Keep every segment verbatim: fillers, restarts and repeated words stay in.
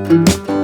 གཟིགས་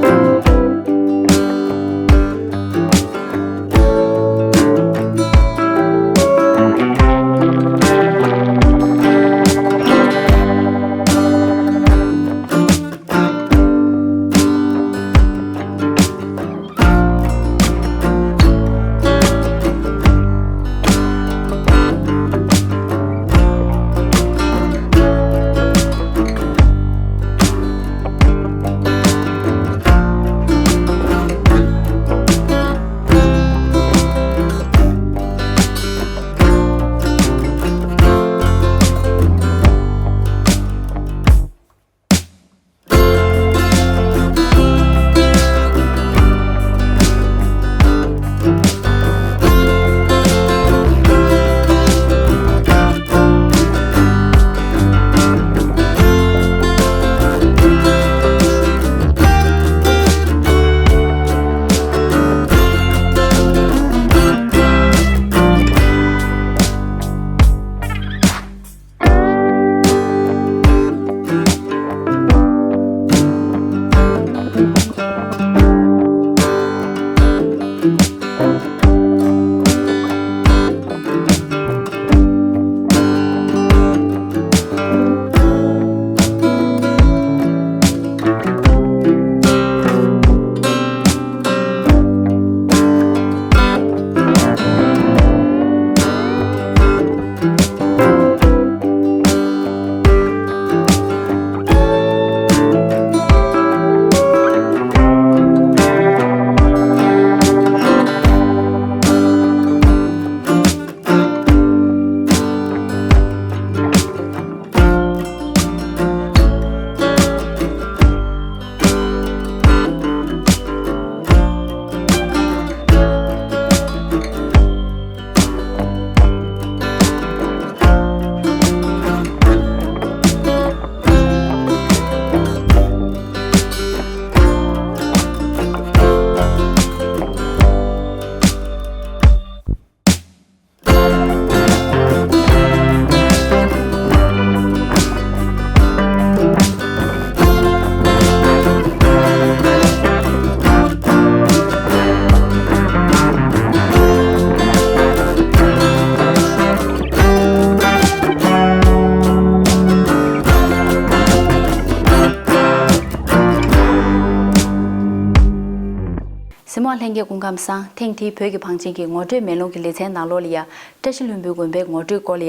མོ་ལྷན་རྒྱས་སྐུ་ཁམས་བཟང་། ཐེངས་འདིའི་བོད་ཀྱི་བང་ཆེན་གྱི་ངོ་སྤྲོད་མེ་ལོང་གི་ལེ་ཚན་ནང་ལོགས་ལ་ཡ། བཀྲ་ཤིས་ལྷུན་པོའི་དགོན་པའི་ངོ་སྤྲོད་སྐོར་ལ་ཡ།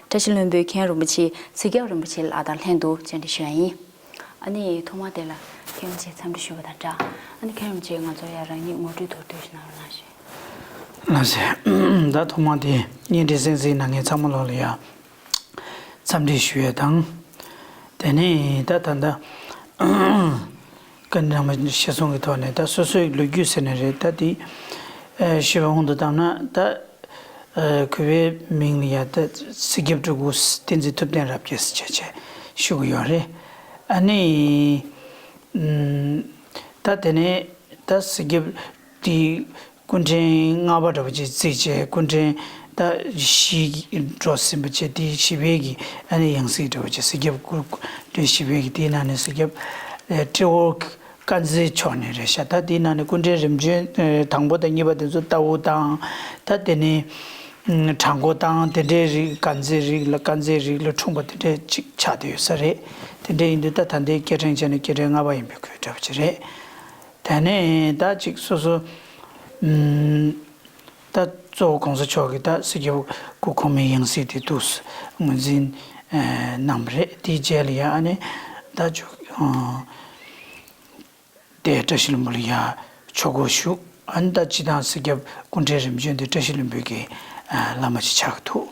བཀྲ་ཤིས་ལྷུན་པོའི་མཁན་རིན་པོ་ཆེ་ཚེ་སྐྱབས་རིན་པོ་ཆེ་ལགས་དང་ལྷན་དུ་བཅར་འདྲི་ཞུ་ཡ་ཡིན། ཨ་ནི་ཐོག་མར་དེ་ལ་མཁན་རིན་པོ་ཆེ་འཚམས་འདྲི་ཞུ་བ་དང་སྦྲགས། ཨ་ནི་མཁན་རིན་པོ་ཆེ་ང་ཚོ་ཡ་རང་ཉིད་ངོ་སྤྲོད་མདོར་བསྡུས་ཤིག་གནང་རོགས་གནང་ཞུ། ལགས་སེ། ད་ཐོག་མར་དེ་བརྙན་འཕྲིན་གསན་གཟིགས་གནང་མཁན་ཚང་མ་ལོགས་ལ་ཡ། འཚམས་འདྲི་ཞུ་ཡས་དང་། དེ་ནས་ད་ད་ལྟ་བཀའ་འདྲ་མ་ཞེ་གསུང་གི་ཐོག་ནས་ད་སོ་སོའི་ལོ་རྒྱུས་ཟེར་ནི་རེད། ད་དེ་ཞུ་བ་དབང་དུ་བཏང་ན་ད་གུས་པའི་མིང་ལ་ཡ་ད་སྲིད་སྐྱབས་སྤྲུལ་སྐུ་བསྟན་འཛིན་ཐུབ་བསྟན་རབ་རྒྱས་ཟེར་བྱས་བྱས་ཞུ་གི་ཡོད་རེད། ཨ་ནི་ད་དེ་ནས་ད་སྲིད་སྐྱབས་དེ། སྐུ་ཕྲེང་ལྔ་པ་འདྲ་བོ་ཅིག་བརྩིས་བྱས། སྐུ་ཕྲེང་ད་བཞི་འགྲོ་ཟིན་པ་བྱས། དེ་བཞི་པའི་གི་ཨ་ནི་ཡང་སྲིད་འདྲ་བོ་ཅིག་སྲིད་སྐྱབས་སྐུ་སྐུ་ཕྲེང་བཞི་པའི་གི་དེའི་ནང་ནས་སྲིད་སྐྱབས་ཨེ་སྤྲེའུ་དཀར་མཛེས་མཆོག་ནས་རེད་ཤག་ད་དེའི་ནང་ནས་སྐུ་ཕྲེང་རིམ་བྱོན་ཨེ་དང་པོ་དང་གཉིས་པ་དེ་ཚོ་རྟའུ་དང་། ད་དེ་ནས་ཨམ་བྲག་མགོ་དང་དེ་འདྲའི་རིགས། དཀར་མཛེས་རིགས་ལ་དཀར་མཛེས་རིགས་ལ་འཁྲུངས་པ་དེ་འདྲའི་ཅིག་ཆགས་བསྡད་ཡོད་ས་རེད། དེ་འདྲ་ཡིན་དུས་ད་ད་ལྟའི་སྐྱེ་ཕྲེང་བྱས་ན་སྐྱེ་ཕྲེང་ལྔ་པ་ཡིན་པའི་ཁུལ་འདྲ་བོ་ཅིག་རེད། དེ་ནས་ད་ཅིག་སོ་སོ་ཨམ་ད་གཙོ་བོ་གོང་ས་མཆོག་གིས་ད་སྲིད་སྐྱབས་སྐུ་གོང་མའི་ཡང་སྲིད་དེ་འདུག་སེ་ངོས་འཛིན་ཨེ་གནང་བ་རེད། དེའི་རྗེས་ལ་ཡ་ཨ་ནི་ད་ཅིག་ཨ་དེ་བཀྲ་ཤིས་ལྷུན་པོ་ལ་ཡ་ཆོས་སྒོར་ཞུགས། ཨ་ནི་ད་སྤྱིར་བཏང་སྲིད་སྐྱབས་སྐུ་ཕྲེང་རིམ་བྱོན་དེ་བཀྲ་ཤིས་ལྷུན་པོའི་གི་ཨ་བླ་མ་ཅིག་ཆགས་ཀྱི་འདུག་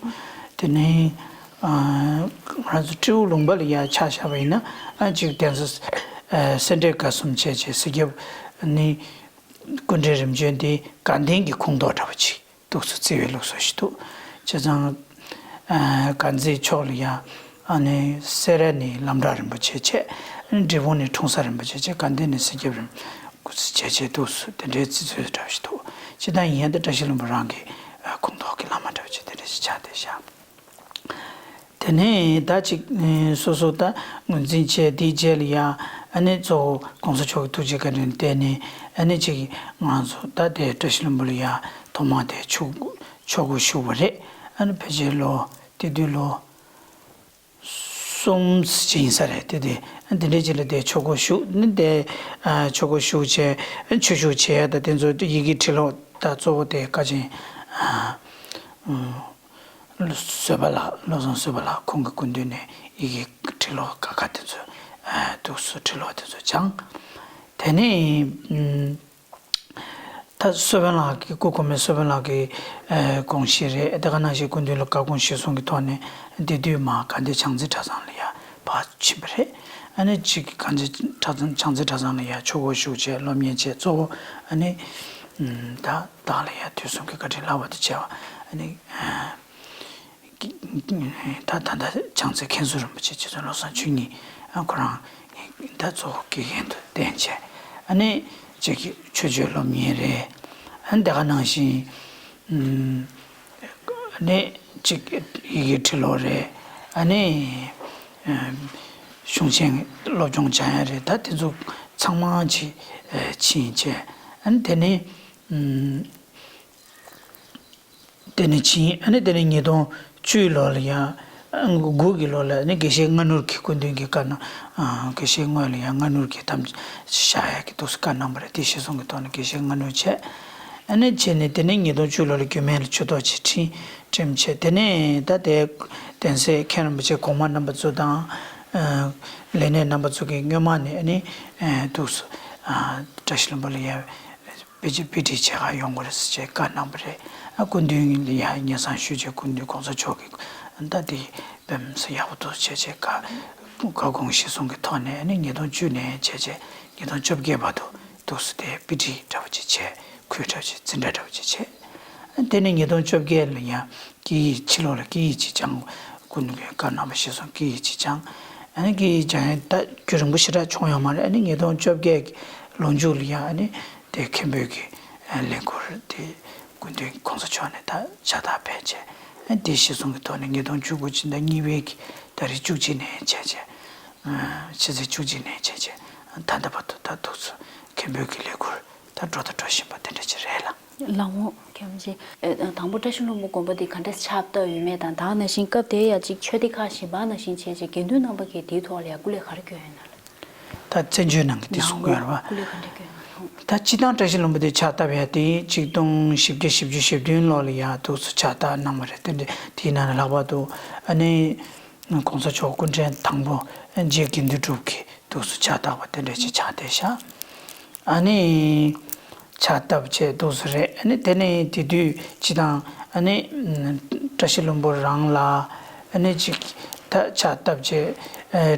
དེ་ནས་ཨ་ང་རང་ཚོ་སྤྲེའུ་ལུང་པ་ལ་ཡ་ཆ་བཞག་པ་ཡིན་ན། ཨ་ཅིག་གདན་ས་ཨ་སེ་འབྲས་དགའ་གསུམ་བྱས་བྱས་སྲིད་སྐྱབས་ནི་སྐུ་ཕྲེང་རིམ་བྱོན་དེ་དགའ་ལྡན་གྱི་ཁོངས་གཏོགས་འདྲ་བོ་ཅིག་འདུག་སེ་བརྩི་བའི་ལུགས་སྲོལ་ཞིག་འདུག་བྱས་ཙང་ཨ་དཀར་མཛེས་མཆོག་ལ་ཡ་ཨ་ནི་སེ་ར་ནས་ལམ་བྲག་རིན་པོ་ཆེ་བྱས། ཨ་ནི་འབྲས་སྤུངས་ནས་འཁྲུངས་ས་རིན་པོ་ཆེ་བྱས། དགའ་ལྡན་ནས་སྲིད་སྐྱབས་རིན་པོ་ཆེ་བྱས་བྱས་འདུག་སེ་དེ་འདྲའི་བརྩི་སྲོལ་འདྲ་བོ་ཞིག་འདུག་སྤྱིར་བཏང་ཡིན་ཡང་ད་བཀྲ་ཤིས་ལྷུན་པོ་རང་གི་ཨ་ཁོངས་གཏོགས་ཀྱི་བླ་མ་འདྲ་བོ་ཅིག་དེ་འདྲ་ཞིག་ཆགས་བསྡད་ཤག་དེ་ནས་ད་ཅིག་ཨེ་སོ་སོ་ད་ངོས་འཛིན་བྱས། དེའི་རྗེས་ལ་ཡ་ ཨ་ནི་གཙོ་བོ་གོང་ས་མཆོག་གི་ཐུགས་རྗེ་བཀའ་དྲིན་བརྟེན་ནས་ཨ་ནི་ཅིག་ང་ཚོ་ད་དེ་བཀྲ་ཤིས་ལྷུན་པོ་ལ་ཡ་ཐོག་མ་དེ་ཆོས་ཆོས་སྒོར་ཞུགས་པ་རེད། ཨ་ནི་ཕལ་ཆེར་ལོ་དེ་དུས་ལོ་གསུམ་ཅིག་ཡིན་ས་རེད། དེ་དེ་དེ་འདྲའི་ཅིག་ལ་དེ་ཆོས་སྒོར་ཞུགས་ནི་དེ་ཆོས་སྒོར་ཞུགས་བྱས་ཆོས་ཞུགས་བྱས་ཡ་ད་དེ་ཚོ་ཡི་གེ་ཁྲི་ལོ་ད་གཙོ་བོ་དེ་བཀའ་ཆེན་བཟོད་པ་ལགས། བློ་བཟང་བཟོད་པ་ལགས་ཁོང་གི་སྐུ་མདུན་ནས་ཡི་གེ་ཁྲི་ལོ་ཀ་ཁ་དེ་ཚོ་འདུག་སེ་ཁྲི་ལོ་དེ་ཚོ་སྦྱངས། དེ་ནས་ད་བསོད་དཔོན་ལགས་ཀྱི་སྐུ་གོང་མའི་བསོད་དཔོན་ལགས་ཀྱི་དགོངས་གཞི་རེད། དེ་ག་ནང་བཞིན་སྐུ་མདུན་ལ་བཀའ་དགོངས་གཞིར་བཟུང་གི་ཐོག་ནས་དེ་དུས་མ་དགའ་ལྡན་བྱང་རྩེ་གྲྭ་ཚང་ལ་ཡ་ཕར་ཕྱིན་པ་རེད། ཨ་ནི་གཅིག་གི་གངས་ཅན་གྲྭ་ཚང་བྱང་རྩེ་གྲྭ་ཚང་ལ་ཡ་ཆོས་སྒོར་ཞུགས་བྱས་སློབ་གཉེར་བྱས་གཙོ་བོ་ཨ་ནི་ད་བདག་ལ་ཡ་དུས་གསུམ་གྱི་བཀའ་དྲིན་བསླབ་པ་དང་བཅས་པ་ཨ་ནི་ད་ད་ལྟ་བྱང་རྩེ་མཁན་ཟུར་རིན་པོ་ཆེ་རྗེ་བཙུན་བློ་བཟང་ཆོས་ཉིད་ཁོ་རང་ད་གཙོ་བོ་དགེ་རྒན་དུ་བསྟེན་བྱས་ཨ་ནི་གཅིག་གི་ཆོས་སྤྱོད་སློབ་གཉེར་རེད། ཨ་ནི་དེ་ག་ནང་བཞིན། ནས་གཅིག་ཡི་གེ་ཁྲི་ལོ་རེད། ཨ་ནི་གཞུང་ཆེན་སློབ་སྦྱོང་སྦྱང་ཡ་རེད། ད་དེ་ཚོ་ཚང་མ་ཅིག་ཕྱིན་བྱས་ཨ་ནི་དེ་ནས་དེ་ནས་ཕྱིན། ཨ་ནི་དེ་ནས་ཉིས་སྟོང་བཅུ་ལོ་ལ་ཡང་དགུ་གི་ལོ་ལ་ནི་དགེ་བཤེས་སྔ་ནུར་གྱི་སྐུ་མདུན་གྱི་བཀའ་གནང་། དགེ་བཤེས་སྔོན་ལ་ཡང་སྔ་ནུར་གྱི་དམ་བཞག་ཡ་གི་འདུག་སེ་བཀའ་གནང་བ་རེད། དེ་གཞིར་བཟུང་གི་ཐོག་ནས་དགེ་བཤེས་སྔ་ནུར་བྱས། ཨ་ནི་བྱས་ནས་དེ་ནས་ཉིས་སྟོང་བཅུ་ལོ་ལ་རྒྱུད་སྨད་ལ་ཆོས་ཐོག་ཅིག་ཁྲིད་ཁྲིམས་བྱས། དེ་ནས་ད་དེ་གདན་སའི་མཁན་རིན་པོ་ཆེ་གོང་མ་རྣམ་པ་ཚོ་དང་ལས་སྣེ་རྣམ་པ་ཚོ་གིས་སྔོན་མ་ནས་ཨ་ནི་འདུག་སེ་བཀྲ་ཤིས་ལྷུན་པོ་ལ་ཡ། དཔེ་ཆ་དཔེ་ཁྲིད་བྱེད་ག་ཡོང་དགོས་རེད་ཟེར་བྱས་བཀའ་གནང་བ་རེད། ཨ་སྐུ་མདུན་ལ་ཡང་སྙན་སེང་ཞུས་བྱས་སྐུ་མདུན་གོང་ས་མཆོག་གིས་ད་འདི་དཔེ་མི་སྲིད་ཡག་པོ་འདུག་བྱས་བྱས་བཀའ་བཀའ་དགོངས་གཞིར་བཟུང་གི་ཐོག་ནས་ཨ་ནི་ཉིས་སྟོང་བཅུ་ནས་བྱས་བྱས་ཉིས་སྟོང་བཅོ་བརྒྱད་བར་དུ་འདུག་སེ་དེ་དཔེ་ཁྲིད་འདྲ་བོ་ཅིག་བྱས་ཁུལ་འདྲ་བོ་ཅིག་འཛིན་གྲྭ་འདྲ་བོ་ཅིག་བྱས། ཨ་དེ་ནས་ཉིས་སྟོང་བཅོ་བརྒྱད་ལ་ཡང་སྐད་ཡིག་ཕྱི་ལོགས་ལ་སྐད་ཡིག་ཅིག་སྦྱང་དགོས་སྐུ་མདུན་གྱིས་བཀའ་གནང་བ་གཞིར་བཟུང་སྐད་ཡིག་ཅིག་སྦྱངས། ཨ་ནི་སྐད་ཡིག་སྦྱང་ཡས་ད་རྒྱུན་རིང་པོ་ཞེ་དྲག་བྱུང་ཡོད་མ་རེད། ཨ་ནི་ཉིས་སྟོང་བཅོ་བརྒྱད་ཀྱི་ལོ་མཇུག་ལ་ཡང་ཨ་ནི་དེ་མཁན་པོའི་གི་ལས་འཁུར་དེ་སྐུ་མདུན་གོང་ས་མཆོག་ནས་ད་ཕྱག་རྟགས་ཕེབས་བྱས། ཨ་ནི་དེ་གཞིར་བཟུང་གི་ཐོག་ནས་ཉིས་སྟོང་བཅུ་དགུ་ཕྱི་ཟླ་གཉིས་པའི་གི་ཏ་རིག་བཅུ་གཅིག་ནས་བྱས་བྱས། ཕྱི་ཚེས་བཅུ་གཅིག་ནས་བྱས་བྱས་ད་ལྟ་བར་དུ་ད་འདུག་སེ་མཁན་པོའི་གི་ལས་འཁུར་ད་འགྲོ་དང་འགྲོ་བཞིན་པ་དེ་འདྲ་ཅིག་རེད་ལགས། ལགས་འོང་། མཁན་ཆེན། ཨེ། དང་པོ་བཀྲ་ཤིས་ལྷུན་པོ་དགོན་པ་འདི་ག་འདྲས་ཕྱག་བཏབ་ཡོད་མེད་དང་། ད་ག་ནང་བཞིན་སྐབས་དེ་ཡ་གཅིག་ཆོས་སྡེ་ཁག་གཞན་པ་ནང་བཞིན་བྱས་བྱས་དགེ་འདུན་རྣམ་པ་གིས་དེའི་ཐོག་ལ་ཡ་སྐུ་ལས་ག་རེ་བསྐྱོན་ཡོད་ན་ལགས། ད་བཙན་བྱོལ་ནང་གི་དེ་གསུང་གི་ཡོད་རེད་པ། སྐུ་ལས་ག་འདྲས་བསྐྱོན་ཡོད་ན་ལགས། ད་སྤྱིར་བཏང་བཀྲ་ཤིས་ལྷུན་པོ་དེ་ཕྱག་བཏབ་ཡ་དེ་གཅིག་སྟོང་བཞི་བརྒྱ་བཞི་བཅུ་ཞེ་བདུན་ལོ་ལ་ཡ་འདུག་སེ་ཕྱག་བཏབ་གནང་བ་རེད། དེ་འདྲ་དེའི་ནང་ནས་ལྷག་པར་དུ་ཨ་ནི་གོང་ས་མཆོག་སྐུ་ཕྲེང་དང་པོ་རྗེ་དགེ་འདུན་གྲུབ་ཀྱིས་འདུག་སེ་ཕྱག་བཏབ་པ་དེ་འདྲ་ཅིག་ཆགས་བསྡད་ཤག། ཨ་ནི་ཕྱག་བཏབ་བྱས་འདུག་སེ་རེད། ཨ་ནི་དེ་ནས་དེ་དུས་སྤྱིར་བཏང་ཨ་ནི་བཀྲ་ཤིས་ལྷུན་པོ་རང་ལ་ཨ་ནི་ཅིག་ད་ཕྱག་བཏབ་བྱས་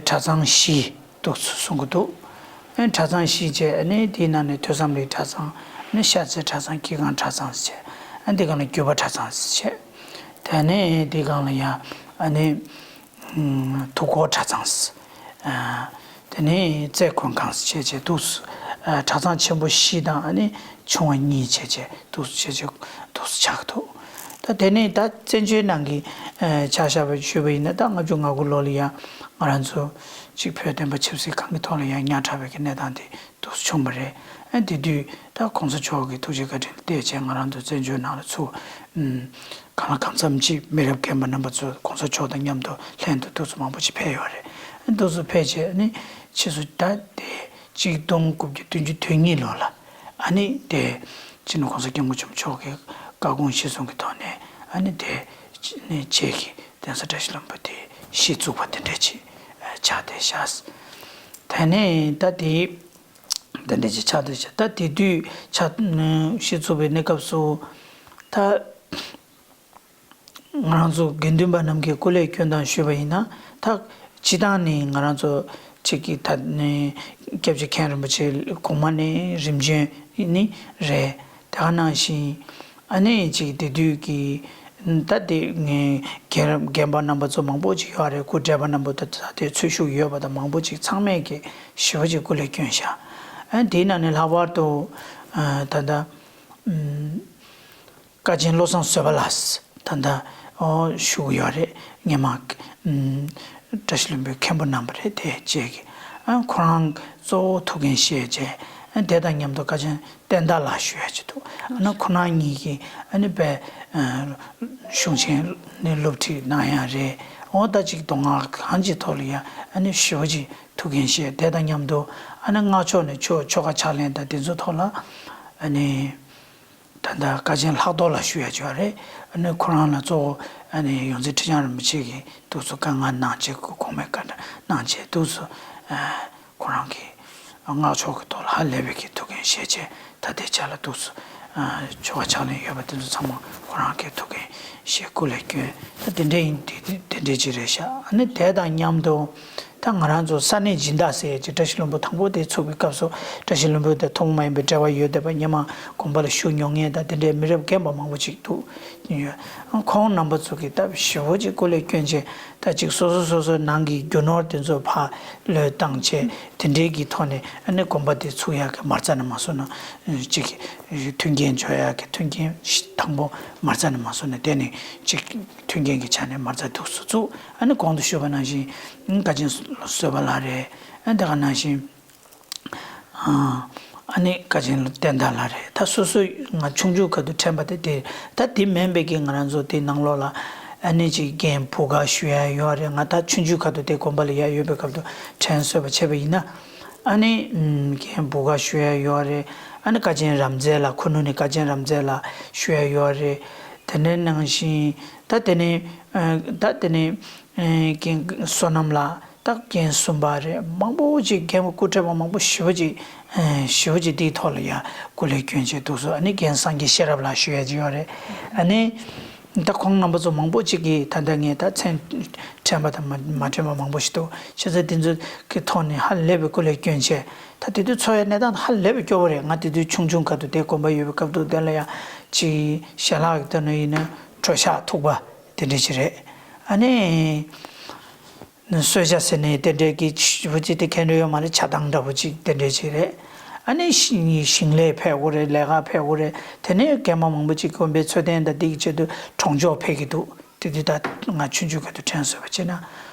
གྲྭ་ཚང་བཞི་འདུག་སེ་གསུང་གི་འདུག། ཨ་ནི་གྲྭ་ཚང་བཞི་བྱས་ཨ་ནི་དེའི་ནང་ནས་ཐོས་བསམ་གླིང་གྲྭ་ཚང་། ཨ་ནི་ཤར་རྩེ་གྲྭ་ཚང་། དཀྱིལ་ཁང་གྲྭ་ཚང་བྱས། ཨ་ནི་དེ་སྒང་ལ་བརྒྱུད་པ་གྲྭ་ཚང་བྱས། དེ་ནས་དེ་སྒང་ལ་ཡང་ཨ་ནི་ཐུགས་འཁོར་གྲྭ་ཚང་། ཨ་དེ་ནས་རྩེ་མཁོ་ཁང་བྱས་བྱས་འདུག་སེ། ཨ་གྲྭ་ཚང་ཆེན་པོ་བཞི་དང་ཨ་ནི་ཆུང་བ་གཉིས་བྱས་བྱས་འདུག་སེ་བྱས་བྱས་འདུག་སེ་ཆགས་འདུག། ད་དེ་ནས་ད་བཙན་བྱོལ་ནང་གི་ཨ་ཆ་བཞག་པ་ཞུས་པ་ཡིན་ན་ད་ལྔ་བཅུ་ང་དགུ་ལོ་ལ་ཡང་ང་རང་ཚོ་གཅིག་བོད་བསྟན་པ་ཆབ་སྲིད་གང་གི་ཐོག་ལ་ཡང་ཉག་ཕྲ་བའི་གི་གནས་སྟངས་དེ་འདུག་སེ་བྱུང་བ་རེད། ཨ་དེ་དུས་ད་གོང་ས་མཆོག་གི་ཐུགས་རྗེ་བཀའ་དྲིན་ལ་བརྟེན་བྱས་ང་རང་ཚོ་བཙན་བྱོལ་ནང་ལ་ཚུར་ཨུམ་གང་ལ་གང་འཚམ་ཅིག་མི་རབས་རྒན་པ་རྣམ་པ་ཚོ་གོང་ས་མཆོག་དང་མཉམ་དུ་ལྷན་དུ་འདུག་སེ་མང་པོ་ཅིག་ཕེབས་ཡོད་རེད། ཨ་འདུག་སེ་ཕེབས་བྱས་ནི་ཕྱིས་སུ་ད་དེ་གཅིག་སྟོང་དགུ་བརྒྱ་བདུན་ཅུ་དོན་གཉིས་ལོ་ལ་ཨ་ནི་དེ་སྤྱི་ནོར་༸གོང་ས་༸སྐྱབས་མགོན་ཆེན་པོ་མཆོག་གི་བཀའ་དགོངས་གཞིར་བཟུང་གི་ཐོག་ནས་ཨ་ནི་དེ་ནི་རྗེ་གི་གདན་ས་བཀྲ་ཤིས་ལྷུན་པོ་དེ་གཞི་བཙུགས་པ་དེ་འདྲ་ཅིག་ཆགས་བསྡད་ཤག། དེ་ནས་ད་དེ། དེ་འདྲ་ཅིག་ཆགས་བསྡད་ཤག། ད་དེ་དུས་ཆགས་གཞི་བཙུགས་པའི་གནས་སྐབས་སུ་ད་ང་རང་ཚོ་དགེ་འདུན་པ་རྣམས་ཀྱི་སྐུ་ལས་སྐྱོན་སྟངས་ཞུས་པ་ཡིན་ན། ད་སྤྱིར་བཏང་ནས་ང་རང་ཚོ་གཅིག་གི་ད་ནས་སྐྱབས་རྗེ་མཁན་རིན་པོ་ཆེ་གོང་མ་ནས་རིམ་བྱོན་ནི་རེད། དེ་ག་ནང་བཞིན་ཨ་ནི་གཅིག་དེ་དུས་ཀྱི་ད་དེ་ངས་རྒན་རྒན་པ་རྣམ་པ་ཚོ་མང་པོ་ཅིག་ཡོད་རེད། སྐུ་བགྲེས་པ་རྣམ་པ་ད་ད་དེ་ཚོད་ཤུགས་ཡོད་པ་དང་མང་པོ་ཅིག་ཚང་མས་ཀྱི་ཞེ་པོ་ཅིག་སྐུ་ལས་བསྐྱོན་ཤག། ཨ་དེའི་ནང་ནས་ལྷག་པར་དུ་ཨ་ད་ལྟ་ཨུམ་བཀའ་ཆེན་བློ་བཟང་བཟོད་པ་ལགས་ད་ལྟ་ཨོ་བཞུགས་ཡོད་རེད། སྔོན་མ་ཨུམ་བཀྲ་ཤིས་ལྷུན་པོའི་མཁན་པོ་རྣམ་པ་རེད། དེ་བཅས་ཀྱི་ ཨ་ཁོ་རང་གཙོ་བོ་ཐུགས་འགན་བཞེས་བྱས། ཨ་དེ་དང་མཉམ་དུ་བཀའ་ཆེན་བསྟན་དར་ལགས་ཞུ་ཡ་ཅིག་འདུག་ཨ་ན་ཁོ་རང་གཉིས་ཀྱིས་ཨ་ནི་དཔེ་ཨ་གཞུང་ཆེན་ནས་སློབ་ཁྲིད་གནང་ཡ་རེད། འོ་ད་ཅིག་མདོ་སྔགས་གང་ཅིའི་ཐོག་ལ་ཡ་ཨ་ནི་ཞེ་པོ་ཅིག་ཐུགས་འགན་བཞེས། དེ་དང་མཉམ་དུ་ཨ་ནི་སྔགས་ཕྱོགས་ནས་ཆོ་ཆོ་ག་ཕྱག་ལེན་དང་དེ་ཚོའི་ཐོག་ལ་ཨ་ནི། ད་ལྟ་བཀའ་ཆེན་ལྷག་རྡོར་ལགས་ཞུ་ཡ་ཅིག་ཡོད་རེད། ཨ་ནི་ཁོ་རང་ལ་གཙོ་བོ་ཨ་ནི་ཡོངས་འཛིན་ཁྲི་བྱང་རིན་པོ་ཆེ་གིས་འདུག་སེ་བཀའ་མངགས་གནང་བྱས། གོང་མའི་བཀའ་གནང་བྱས་འདུག་སེ་ཨ་ཁོ་རང་གིས་སྔགས་ཕྱོགས་ཀྱི་ཐོག་ལ་ཧ་ལས་པའི་གི་ཐུགས་འགན་བཞེས་བྱས། ད་ལྟའི་ཆ་ལ་འདུག་སེ་ཨ་ཆོ་ག་ཕྱག་ལེན་ཡོད་པ་དེ་ཚོ་ཚང་མ་ཁོ་རང་གིས་ཐུགས་འགན་བཞེས་སྐུ་ལས་བསྐྱོན། ད་དེ་འདྲ་ཡིན། དེ་དེ་འདྲ་ཅིག་རེད་ཤག་ཨ་ནི་དེ་དང་མཉམ་དུ། ད་ང་རང་ཚོ་ས་གནས་སྦྱིན་བདག་ཟེར་ཡས་ཀྱི་བཀྲ་ཤིས་ལྷུན་པོ་དང་པོ་དེ་ཚུགས་པའི་སྐབས་སུ། བཀྲ་ཤིས་ལྷུན་པོ་དེ་ཐུན་མོང་མ་ཡིན་པའི་འབྲེལ་བ་ཡོད་བསྡད་པ། སྔོན་མ་དགོན་པ་ལ་བཞུགས་མྱོང་མཁན་དང་དེ་འདྲའི་མི་རབས་རྒན་པ་མང་པོ་ཅིག་འདུག་ཡོད། ཁོང་རྣམ་པ་ཚོ་གིས་སྟབས་ཞེ་པོ་ཅིག་སྐུ་ལས་བསྐྱོན་བྱས། ད་ཅིག་སོ་སོ་སོ་སོའི་ནང་གི་རྒྱུ་ནོར་དེ་ཚོ་ཕར་བློས་བཏང་བྱས། དེ་འདྲའི་གི་ཐོག་ནས་ཨ་ནི་དགོན་པ་དེ་ཚུགས་ཡག་གི་མ་རྩ་ནས་མ་བཟོ་ན། ཅིག་མཐུན་རྐྱེན་སྦྱོར་ཡག་གི་མཐུན་རྐྱེན་དང་པོ་མ་རྩ་ནས་མ་བཟོ་ན། དེ་ནས་ཅིག་མཐུན་རྐྱེན་གྱི་ཆ་ནས་མ་རྩ་འདུག་སེ་བཙུགས། ཨ་ནི་གོང་དུ་ཞུས་པ་ནང་བཞིན་བཀའ་ཆེན་བཟོད་པ་ལགས་རེད། ཨ་དེ་ག་ནང་བཞིན་ཨ་ནི་བཀའ་ཆེན་བསྟན་དར་ལགས་རེད། ད་སོ་སོ་ང་ཆུང་ཆུང་ཁ་ཐུག་དྲན་པ་དེ་དེ། ད་དེ་མིན་པའི་གི་ང་རང་ཚོ་དེ་ནང་ལོགས་ལ་ཨ་ནི་ཅིག་རྒན་བུ་ག་ཞུ་ཡ་ཡོད་རེད། ང་ད་ཆུང་ཆུང་ཁ་ཐུག་དེ་དགོན་པ་ལ་ཡ་ཡོད་པའི་སྐབས་དུ་དྲན་གསོས་པ་བྱས་པ་ཡིན་ན། ཨ་ནི་རྒན་བུ་ག་ཞུ་ཡ་ཡོད་རེད། ཨ་ནི་བཀའ་ཆེན་རབ་མཛེས་ལགས། ཁུ་ནུ་ནས་བཀའ་ཆེན་རབ་མཛེས་ལགས་ཞུ་ཡ་ཡོད་རེད། དེ་ནས་ནང་བཞིན་ད་དེ་ནས་ད་དེ་ནས་རྒན་བསོད་ནམས་ལགས། ད་རྒན་གསུམ་པ་རེད། མང་པོ་ཅིག་རྒན་པ་སྐུ་བགྲེས་པ་མང་པོ་ཞེ་པོ་ཅིག་ཞེ་པོ་ཅིག་དེའི་ཐོག་ལ་ཡ་སྐུ་ལས་བསྐྱོན་བྱས་འདུག་སེ། ཨ་ནི་རྒན་སངས་རྒྱས་ཤེས་རབ་ལགས་ཞུ་ཡ་ཅིག་ཡོད་རེད། ཨ་ནི། ད་ཁོང་རྣམ་པ་ཚོ་མང་པོ་ཅིག་གིས་ད་ལྟ་ངས་ད་མཚན་དྲན་པ་དང་མ་མ་དྲན་པ་མང་པོ་ཞིག་འདུག་བྱས་ཙང་དེ་ཚོ་གི་ཐོག་ནས་ཧ་ལས་པའི་སྐུ་ལས་བསྐྱོན་བྱས། ད་དེ་དུས་འཚོ་བའི་གནས་སྟངས་ཧ་ལས་པའི་སྐྱོ་བོ་རེད། ང་དེ་དུས་ཆུང་ཆུང་སྐབས་དུ་དེ་དགོན་པ་ཡོད་པའི་སྐབས་དུ་དེ་ལ་ཡང་ཅིག་ཞལ་ལག་གི་ལྟ་ནོ་ཡིན་ན་གྲོ་ཞག་ཐུག་པ་དེ་འདྲ་ཅིག་རེད། ཨ་ནི། གསོལ་ཇ་ཟེར་ནས་དེ་འདྲའི་གི་ཆུ་བོ་ཅིག་དེ་མཁན་རེ་ཡོད་མ་རེད། ཇ་ཐང་འདྲ་བོ་ཅིག་དེ་འདྲའི་ཅིག་རེད། ཨ་ནི་ཞིང་ཞིང་ལས་ཕེབས་དགོས་རེད། ལས་ཀ་ཕེབས་དགོས་རེད། དེ་ནས་རྒན་མ་མང་པོ་ཅིག་དགོན་པའི་འཚོ་རྟེན་དང་དེ་གི་ཆེད་དུ་གྲོང་ཆོག་ཕེབས་ཀྱི་འདུག་དེ་དུས་ད་ང་ཆུང་ཆུང་སྐབས་དུ་དྲན་གསོས་པ་བྱས་ན་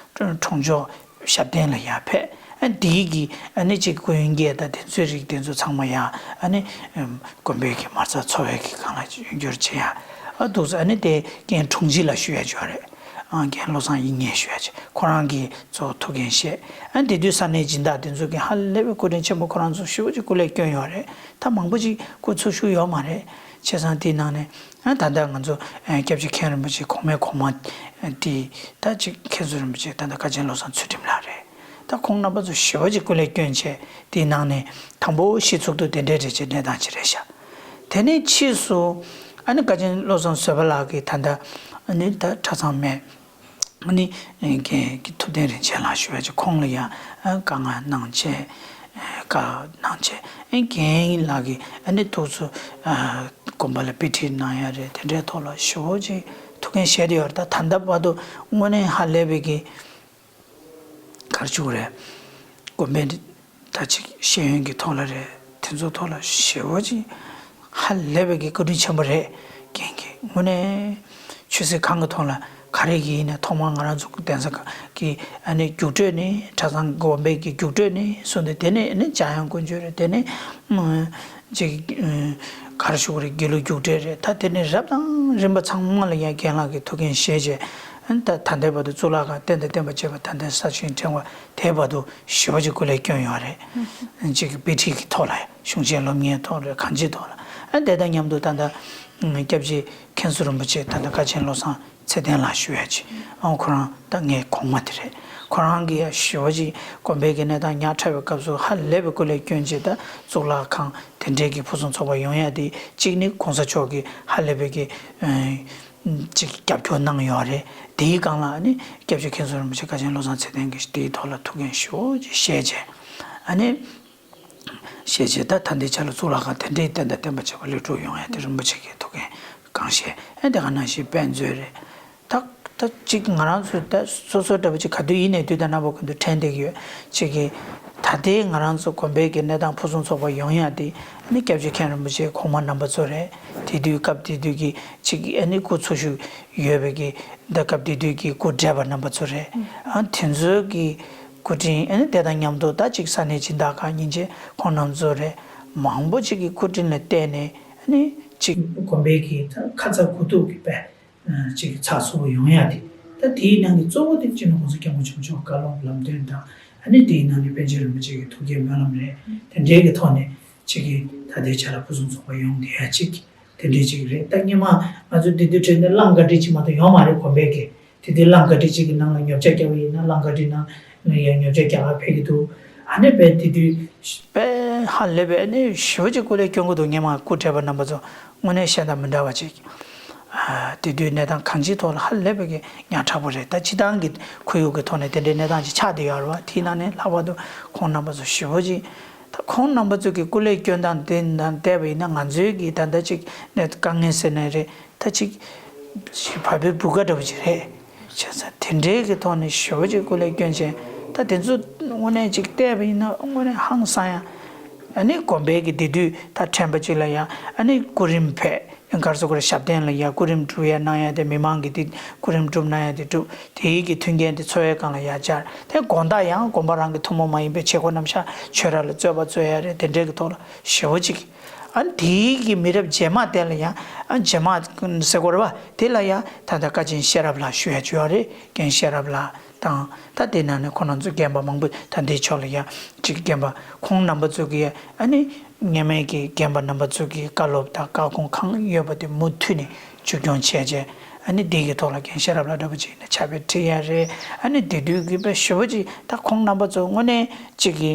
གྲོང་ཆོག་ཞབས་བརྟན་ལ་ཡར་ཕེབས། ཨ་དེའི་གི་ཨ་ནི་ཅིག་ཀུན་དགའ་དང་དེ་ཚོའི་རིགས་དེ་ཚོ་ཚང་མ་ཡང་ཨ་ནི་དགོན་པའི་གི་མ་རྩ་འཚོ་བའི་གི་སྒང་ལ་ཡོད་རྒྱུར་བྱེད་ཡ། ཨ་འདུག་སེ་ཨ་ནི་དེ་རྒན་དྲུང་ཆེ་ལ་ཞུ་ཡ་ཅིག་ཡོད་རེད། ཨ་རྒན་བློ་བཟང་དབྱིག་གཉེན་ཞུ་ཡ་ཅིག་ཁོ་རང་གིས་གཙོ་བོ་ཐུགས་འགན་བཞེས། ཨ་དེ་དུས་ས་གནས་སྦྱིན་བདག་དེ་ཚོ་གིས་ཧ་ལས་པའི་སྐུ་དྲིན་ཆེན་པོ། ཁོ་རང་ཚོ་ཞེ་པོ་ཅིག་སྐུ་ལས་བསྐྱོན་ཡོད་རེད། ད་མང་པོ་ཅིག་སྐུ་འཚོ་བཞུགས་ཡོད་མ་རེད། བྱས་ཙང་དེའི་ནང་ནས་ཨ་ད་ལྟ་ང་ཚོ་ཨ་སྐྱབས་རྗེ་མཁན་རིན་པོ་ཆེ་གོང་མའི་གོང་མ་དེ་ད་ཅིག་མཁན་ཟུར་རིན་པོ་ཆེ་ད་ལྟ་བཀའ་ཆེན་བློ་བཟང་ཚུལ་ཁྲིམས་ལགས་རེད། ད་ཁོང་རྣམ་པ་ཚོ་ཞེ་པོ་ཅིག་སྐུ་ལས་བསྐྱོན་བྱས། དེའི་ནང་ནས་དང་པོ་གཞི་ཚུགས་དུས་དེ་འདྲའི་རེ་ཆེ་གནས་སྟངས་ཅིག་རེད་ཤག་དེ་ནས་ཕྱིས་སུ་ཨ་ནི་བཀའ་ཆེན་བློ་བཟང་བཟོད་པ་ལགས་ཀྱིས་ད་ལྟ་ཨ་ནི་ད་གྲྭ་ཚང་མས་ཨ་ནི་རྒན་ཐུབ་བསྟན་རིན་ཆེན་ལགས་ཞུ་བ་ཅིག་ཁོང་ལ་ཡང་བཀའ་མངགས་གནང་བྱས། བཀའ་གནང་བྱས། ཨ་རྒན་ལགས་ཀྱིས་ཨ་ནི་ཐུགས་སུ་དགོན་པ་ལ་དཔེ་ཁྲིད་གནང་ཡ་རེད། དེ་འདྲའི་ཐོག་ལ་ཞེ་པོ་ཅིག་ཐུགས་འགན་བཞེས་བསྡད་ཡོད་རེད། ད་ད་ལྟ་བར་དུ་དངོས་གནས་ཧ་ལས་པའི་གི་ག་རེ་ཞུ་དགོས་རེད། དགོན་པའི་ད་ཅིག་ཤེས་ཡོན་གྱི་ཐོག་ལ་རེད། དེ་ཚོའི་ཐོག་ལ་ཞེ་པོ་ཅིག་ཧ་ལས་པའི་གི་བཀའ་དྲིན་ཆེན་པོ་རེད། རྒན་གྱིས་དངོས་གནས་ཆོས་སྲིད་གང་གི་ཐོག་ལ་ག་རེ་གི་ཡིན་ན་ཐོག་མར་ང་རང་ཚོ་གདན་ས་གི་ཨ་ནི་རྒྱུགས་སྤྲོད་ནས་གྲྭ་ཚང་དགོན་པའི་གི་རྒྱུགས་སྤྲོད་ནས་བཟུང་སྟེ། དེ་ནས་ཨ་ནི་འཇམ་དབྱངས་དཀོན་མཆོག་རེད། དེ་ནས་ཅིག་ག་རེ་ཞུ་དགོས་རེད། དགེ་ལུགས་རྒྱུགས་སྤྲོད་རེད། ད་དེ་ནས་རབ་དང་རིམ་པ་ཚང་མ་ལ་ཡང་རྒན་ལགས་ཀྱིས་ཐུགས་འགན་བཞེས་བྱས། ཨ་ནི་ད་ད་ལྟའི་བར་དུ་གཙུག་ལག་ཁང་རྟེན་དང་བརྟེན་པ་བཅས་པ་ད་ལྟའི་ས་ཞིང་ཕྲེང་བ་དེའི་བར་དུ་ཞེ་པོ་ཅིག་སྐུ་ལས་བསྐྱོན་ཡོད་རེད། ཅིག་དཔེ་ཁྲིད་ཀྱི་ཐོག་ལ་གཞུང་ཆེན་སློབ་གཉེར་ཐོག་རེད། གང་ཅིའི་ཐོག་ལ། ཨ་དེ་དང་མཉམ་དུ་ད་ལྟ་སྐྱབས་རྗེ་མཁན་ཟུར་རིན་པོ་ཆེ་ད་ལྟ་བཀའ་ཆེན་བློ་བཟང་ཚེ་བརྟན་ལགས་ཞུ་ཡ་ཅིག་ཨང་ཁོ་རང་ད་ངའི་གོང་མ་དེ་རེད། ཁོ་རང་གིས་ཡ་ཞེ་པོ་ཅིག་དགོན་པའི་གི་གནས་སྟངས་ཉག་ཕྲ་བའི་སྐབས་སུ་ཧ་ལས་པའི་སྐུ་ལས་བསྐྱོན་བྱས། ད་གཙུག་ལག་ཁང་དེ་འདྲའི་གི་ཕུན་སུམ་ཚོགས་པ་ཡོང་ཡ་དེ་གཅིག་ནི་གོང་ས་མཆོག་གིས་ཧ་ལས་པའི་གི་ཨ་ཅིག་རྒྱབ་སྐྱོར་གནང་ཡོད་རེད། དེའི་སྒང་ལ་ནི་སྐྱབས་རྗེ་མཁན་ཟུར་རིན་པོ་ཆེ་བཀའ་ཆེན་བློ་བཟང་ཚེ་བརྟན་གྱིས་དེའི་ཐོག་ལ་ཐུགས་འགན་ཞེ་པོ་ཅིག་བཞེས་བྱས། ཨ་ནི་བཞེས་བྱས་ད་ད་ལྟའི་ཆ་ལ་གཙུག་ལག་ཁང་དེ་འདྲའི་རྟེན་དང་བརྟེན་པ་བྱས་པ་ལས་གྲུབ་ཡོང་ཡ་དེ་རིན་པོ་ཆེ་གིས་ཐུགས་འགན་གང་བཞེས། ཨ་དེ་ག་ནང་བཞིན་དཔེ་མཛོད་རེད། ད་ད་ཅིག་ང་རང་ཚོ་ད་སོ་སོ་འདྲ་པོ་ཅིག་ག་དུས་ཡིན་ནའི་དུས་དང་རྣམ་པ་ཀུན་ཏུ་དྲན་བསྡད་ཀྱི་ཡོད། ཅིག་གིས་ད་ལྟའི་ང་རང་ཚོ་དགོན་པའི་གི་གནས་སྟངས་ཕུན་སུམ་ཚོགས་པ་ཡོང་ཡ་དེ་ནི་སྐྱབས་རྗེ་མཁན་རིན་པོ་ཆེ་གོང་མ་རྣམ་པ་ཚོ་རེད། དེ་དུས་སྐབས་དེ་དུས་ཀྱི་ཅིག་ཨ་ནི་སྐུ་འཚོ་བཞུགས་ཡོད་པའི་གི་ད་སྐབས་དེ་དུས་ཀྱི་སྐུ་བགྲེས་པ་རྣམ་པ་ཚོ་རེད། ཨ་དེ་ཚོའི་གི་ སྐུ་དྲིན། ཨ་ནི་དེ་དང་མཉམ་དུ་ད་ཅིག་ས་གནས་སྦྱིན་བདག་ཁང་སྙིང་རྗེ་ཁོང་རྣམ་ཚོ་རེད། མང་པོ་ཅིག་གི་སྐུ་དྲིན་ལ་བརྟེན་ནས་ཨ་ནི་ཅིག་དགོན་པའི་གི་ད་ཁ་ཚ་དགོས་གཏུགས་ཀྱི་པས། ཅིག་ཚགས་ཚུད་པོ་ཡོང་ཡ་དེ། ད་དེའི་ནང་གི་གཙོ་བོ་དེ་སྤྱི་ནོར་༸གོང་ས་༸སྐྱབས་མགོན་ཆེན་པོ་མཆོག་བཀའ་སློབ་ལམ་སྟོན་དང་། ཨ་ནི་དེའི་ནང་ནས་པཎ་ཆེན་རིན་པོ་ཆེ་གི་ཐུགས་བསྐྱེད་སྨོན་ལམ་རེད། དེ་འདྲའི་གི་ཐོག་ནས་ཅིག་གི་ད་ལྟའི་ཆ་ལ་ཕུན་སུམ་ཚོགས་པ་ཡོང་བསྡད་ཡ་ཅིག་དེ་འདྲའི་ཅིག་རེད། ད་སྔོན་མ་ང་ཚོ་དེ་དུས་དྲན་ནས་གླང་ག་འདྲ་ཅིག་མ་གཏོགས་ཡོང་མ་རེད། དགོན་པའི་གི་དེ་དུས་གླང་ག་འདྲ་ཅིག་གི་ནང་ལ་ཉོ་ཆ་རྒྱག་པ་ཡིན་ན། གླང་ག་འདྲའི་ནང་ལ་ཡང་ཉོ་ཆ་རྒྱག་ག་ཕེབས་ཀྱི་འདུག་ཨ་ནི་པས་དེ་དུས་པས་ཧ་ལས་པའི་ཨ་ནི་ཞེ་པོ་ཅིག་སྐུ་ལས་སྐྱོན་གྱི་འདུག་སྔོན་མ་སྐུ་བགྲེས་པ་རྣམ་པ་ཚོ་དངོས་གནས་གཞན་དང་མི་འདྲ་བ་ཅིག་ཨ། དེ་དུས་གནས་སྟངས་གང་ཅིའི་ཐོག་ལ་ཧ་ལས་པའི་གི་ཉག་ཕྲ་པོ་རེད། ད་སྤྱི་བཏང་གི་ཁོར་ཡུག་གི་ཐོག་ནས་དེ་འདྲའི་གནས་སྟངས་ཅིག་ཆགས་བསྡད་ཡོད་རེད་བ། དེའི་ནང་ནས་ལྷག་པར་དུ་ཁོང་རྣམ་པ་ཚོ་ཞེ་པོ་ཅིག་ད་ཁོང་རྣམ་པ་ཚོ་གི་སྐུ་ལས་སྐྱོན་སྟངས་དེ་ནང་བལྟས་པ་ཡིན་ན། ང་ཚོའི་གི་ད་ལྟ་ཅིག་ནས་དཀའ་ངལ་ཟེར་ནའི་རེད། ད་ཅིག་ཅིག་བར་པའི་བུ་ག་འདྲ་པོ་ཅིག་རེད། བྱས་ཙང་དེ་འདྲའི་གི་ཐོག་ནས་ཞེ་པོ་ཅིག་སྐུ་ལས་སྐྱོན་བྱས། ད་དེ་ཚོ་དངོས་གནས་ཅིག་བལྟས་པ་ཡིན་ན་དངོས་གནས་ཧང་སང་ཡ། ཨ་ནི་དགོན་པའི་གི་དེ་དུས་ད་ཕྲན་བུ་ཅིག་ལ་ཡ་ཨ་ནི་སྐུ་རིམ་ཕེབས། ག་རེ་ཟེར་དགོས་རེད། ཞབས་བརྟན་ལ་ཡ་སྐུ་རིམ་སྒྲུབ་ཡ་གནང་ཡ་དེ། མི་མང་གི་དེ་སྐུ་རིམ་སྒྲུབ་གནང་ཡ་དེ་སྒྲུབ། དེའི་གི་མཐུན་རྐྱེན་དེ་འཚོ་བའི་སྒང་ལ་ཡ་སྦྱར། དེ་དགོང་དག་ཡང་དགོན་པ་རང་གི་ཐུན་མོང་མ་ཡིན་པའི་བྱེད་སྒོ་རྣམ་གཞག་ཆོས་ར་ལ་རྩོད་པ་རྩོད་ཡ་རེད། དེ་འདྲའི་གི་ཐོག་ལ་ཞེ་པོ་ཅིག་ཨ་ནི་དེའི་གི་མི་རབས་རྗེས་མ་དེ་ལ་ཡ། ཨ། རྗེས་མ་ཟེར་དགོས་རེད་བ། དེ་ལ་ཡ་ད་ལྟ་བཀའ་ཆེན་ཤེས་རབ་ལགས་ཞུ་ཡ་ཅིག་ཡོད་རེད། རྒན་ཤེས་རབ་ལགས་དང་། ད་དེ་ནང་ནས་ཁོང་རྣམ་ཚོ་རྒན་པ་མང་པོ་ད་ལྟའི་ཕྱོགས་ལ་ཡ་ཅིག་རྒན་པ་ཁོང་རྣམ་པ་ཚོ་གི་ཨ་ནི་སྔོན་མའི་གི་རྒན་པ་རྣམ་པ་ཚོ་གི་བཀའ་སློབ་དང་བཀའ་དགོངས་གང་ཡོད་པ་དེ་མུ་མཐུད་ནས་བཅོས་སྐྱོང་བྱས་རྗེས། ཨ་ནི་འདི་གི་ཐོག་ལ་རྒན་ཤེས་རབ་ལགས་འདྲ་པོ་ཅིག་ཡིན་ན་ཕྱག་དཔེ་ཁྲིད་ཡ་རེད། ཨ་ནི་དེ་དུས་ཀྱི་དཔེ་ཞེ་པོ་ཅིག་ད་ཁོང་རྣམ་པ་ཚོ་དངོས་གནས་ཅིག་གི་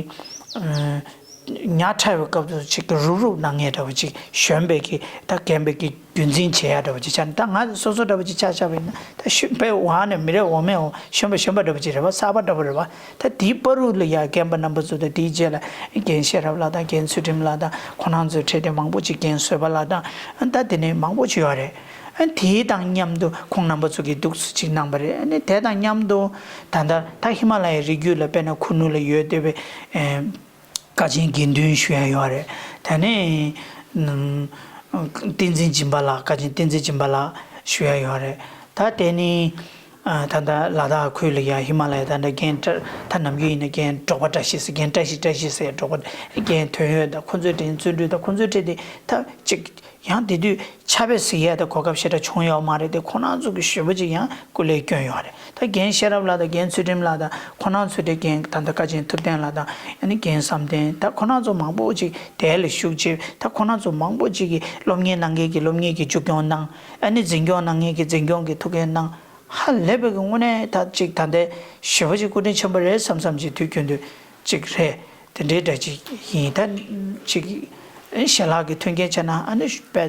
ཨ། ཉག་ཕྲ་བའི་སྐབས་སུ་ཅིག་གི་རུབ་རུབ་གནང་མཁན་འདྲ་པོ་ཅིག་གཞོན་པའི་གི་ད་རྒན་པའི་གི་རྒྱུན་འཛིན་བྱེད་ཡ་འདྲ་པོ་ཅིག་ཆགས་ནས། ད་ང་སོ་སོ་འདྲ་པོ་ཅིག་ཆ་བཞག་པ་ཡིན་ན། ད་གཞོན་པའི་འོག་ནས་མི་རེ་འོག་མའི་འོག་གཞོན་པ་གཞོན་པ་འདྲ་པོ་ཅིག་རེད་བ། གསར་པ་འདྲ་པོ་རེད་བ། ད་དེའི་བར་དུ་ལ་ཡ་རྒན་པ་རྣམ་པ་ཚོ་དང་། དེའི་རྗེས་ལ་རྒན་ཤེས་རབ་ལགས་དང་། རྒན་ཚུལ་ཁྲིམས་ལགས་དང་། ཁོང་རྣམ་ཚོའི་གྲས་དེ་མང་པོ་ཅིག་རྒན་བཟོད་པ་ལགས་དང་། ད་དེ་ནས་མང་པོ་ཅིག་ཡོད་རེད། ཨ། དེའི་དང་མཉམ་དུ་ཁོང་རྣམ་པ་ཚོ་གིས་འདུག་སེ་ཅིག་གནང་པ་རེད། ཨ་ནི་དེ་དང་མཉམ་དུ་ད་ལྟ་ད་ཧི་མ་ལ་ཡའི་རི་རྒྱུད་ལ་དཔེར་ན་ཁུ་ནུ་ལ་ཡོད་བསྡད་པའི་ཨེ། བཀའ་ཆེན་དགེ་འདུན་ཞུ་ཡ་ཡོད་རེད། དེ་ནས་ཨམ། བསྟན་འཛིན་སྦྱིན་པ་ལགས། བཀའ་ཆེན་བསྟན་འཛིན་སྦྱིན་པ་ལགས་ཞུ་ཡ་ཡོད་རེད། ད་དེ་ནས་ཨ། ད་ལྟ་ལ་དྭགས་ཁུལ་ལ་ཡ་ཧི་མ་ལ་ཡ་ད་ལྟ་རྒན་བཀྲ། ད་ནམ་རྒྱུན་ཡིན་ན་རྒན་འབྲོག་པ་བཀྲ་ཤིས་ཟེར། རྒན་བཀྲ་ཤིས། བཀྲ་ཤིས་ཟེར། འབྲོག་པ། རྒན་དོན་ཡོད་དང་། ཁོ་ཚོའི་གྲས་བརྩོན་འགྲུས་དང་། ཁོ་ཚོའི་གྲས་དེ་ད་ཅིག་ཡང་དེ་དུས་ཕྱག་དཔེ་གཟིགས་ཡས་དང་གོ་སྐབས་ཞེ་དྲག་བྱུང་ཡོད་མ་རེད་དེ། ཁོང་རྣམ་ཚོ་གིས་ཞེ་པོ་ཅིག་ཡང་སྐུ་ལས་བསྐྱོན་ཡོད་རེད། ད་རྒན་ཤེས་རབ་ལགས་དང་། རྒན་ཚུལ་ཁྲིམས་ལགས་དང་། ཁོང་རྣམ་ཚོ་དེ། རྒན་ད་ལྟ་བཀའ་ཆེན་ཐུབ་བསྟན་ལགས་དང་། ཨ་ནི་རྒན་བསམ་གཏན། ད་ཁོང་རྣམ་ཚོ་མང་པོ་ཅིག་དེ་ལ་ཞུགས་བྱས། ད་ཁོང་རྣམ་ཚོ་མང་པོ་ཅིག་གིས་སློབ་གཉེར་གནང་མཁན་གྱིས་སློབ་གཉེར་གྱི་མཇུག་སྐྱོང་གནང་། ཨ་ནི་འཛིན་སྐྱོང་གནང་མཁན་གྱིས་འཛིན་སྐྱོང་གི་ཐུགས་འགན་གནང་། ཧ་ལས་པའི་གི་དངོས་གནས་ད་ཅིག་ད་ལྟའི་ཞེ་པོ་ཅིག་སྐུ་དྲིན་ཆེན་པོ་རེད་བསམ་བསམ་ཅིག་དུས་རྒྱུན་དུ་ཅིག་རེད། དེ་འདྲའི་འདྲ་ཅིག་ཡིན། ད་ཅིག་ཞལ་ལག་གི་མཐུན་རྐྱེན་བྱས་ན་ཨ་ནི་དཔེ་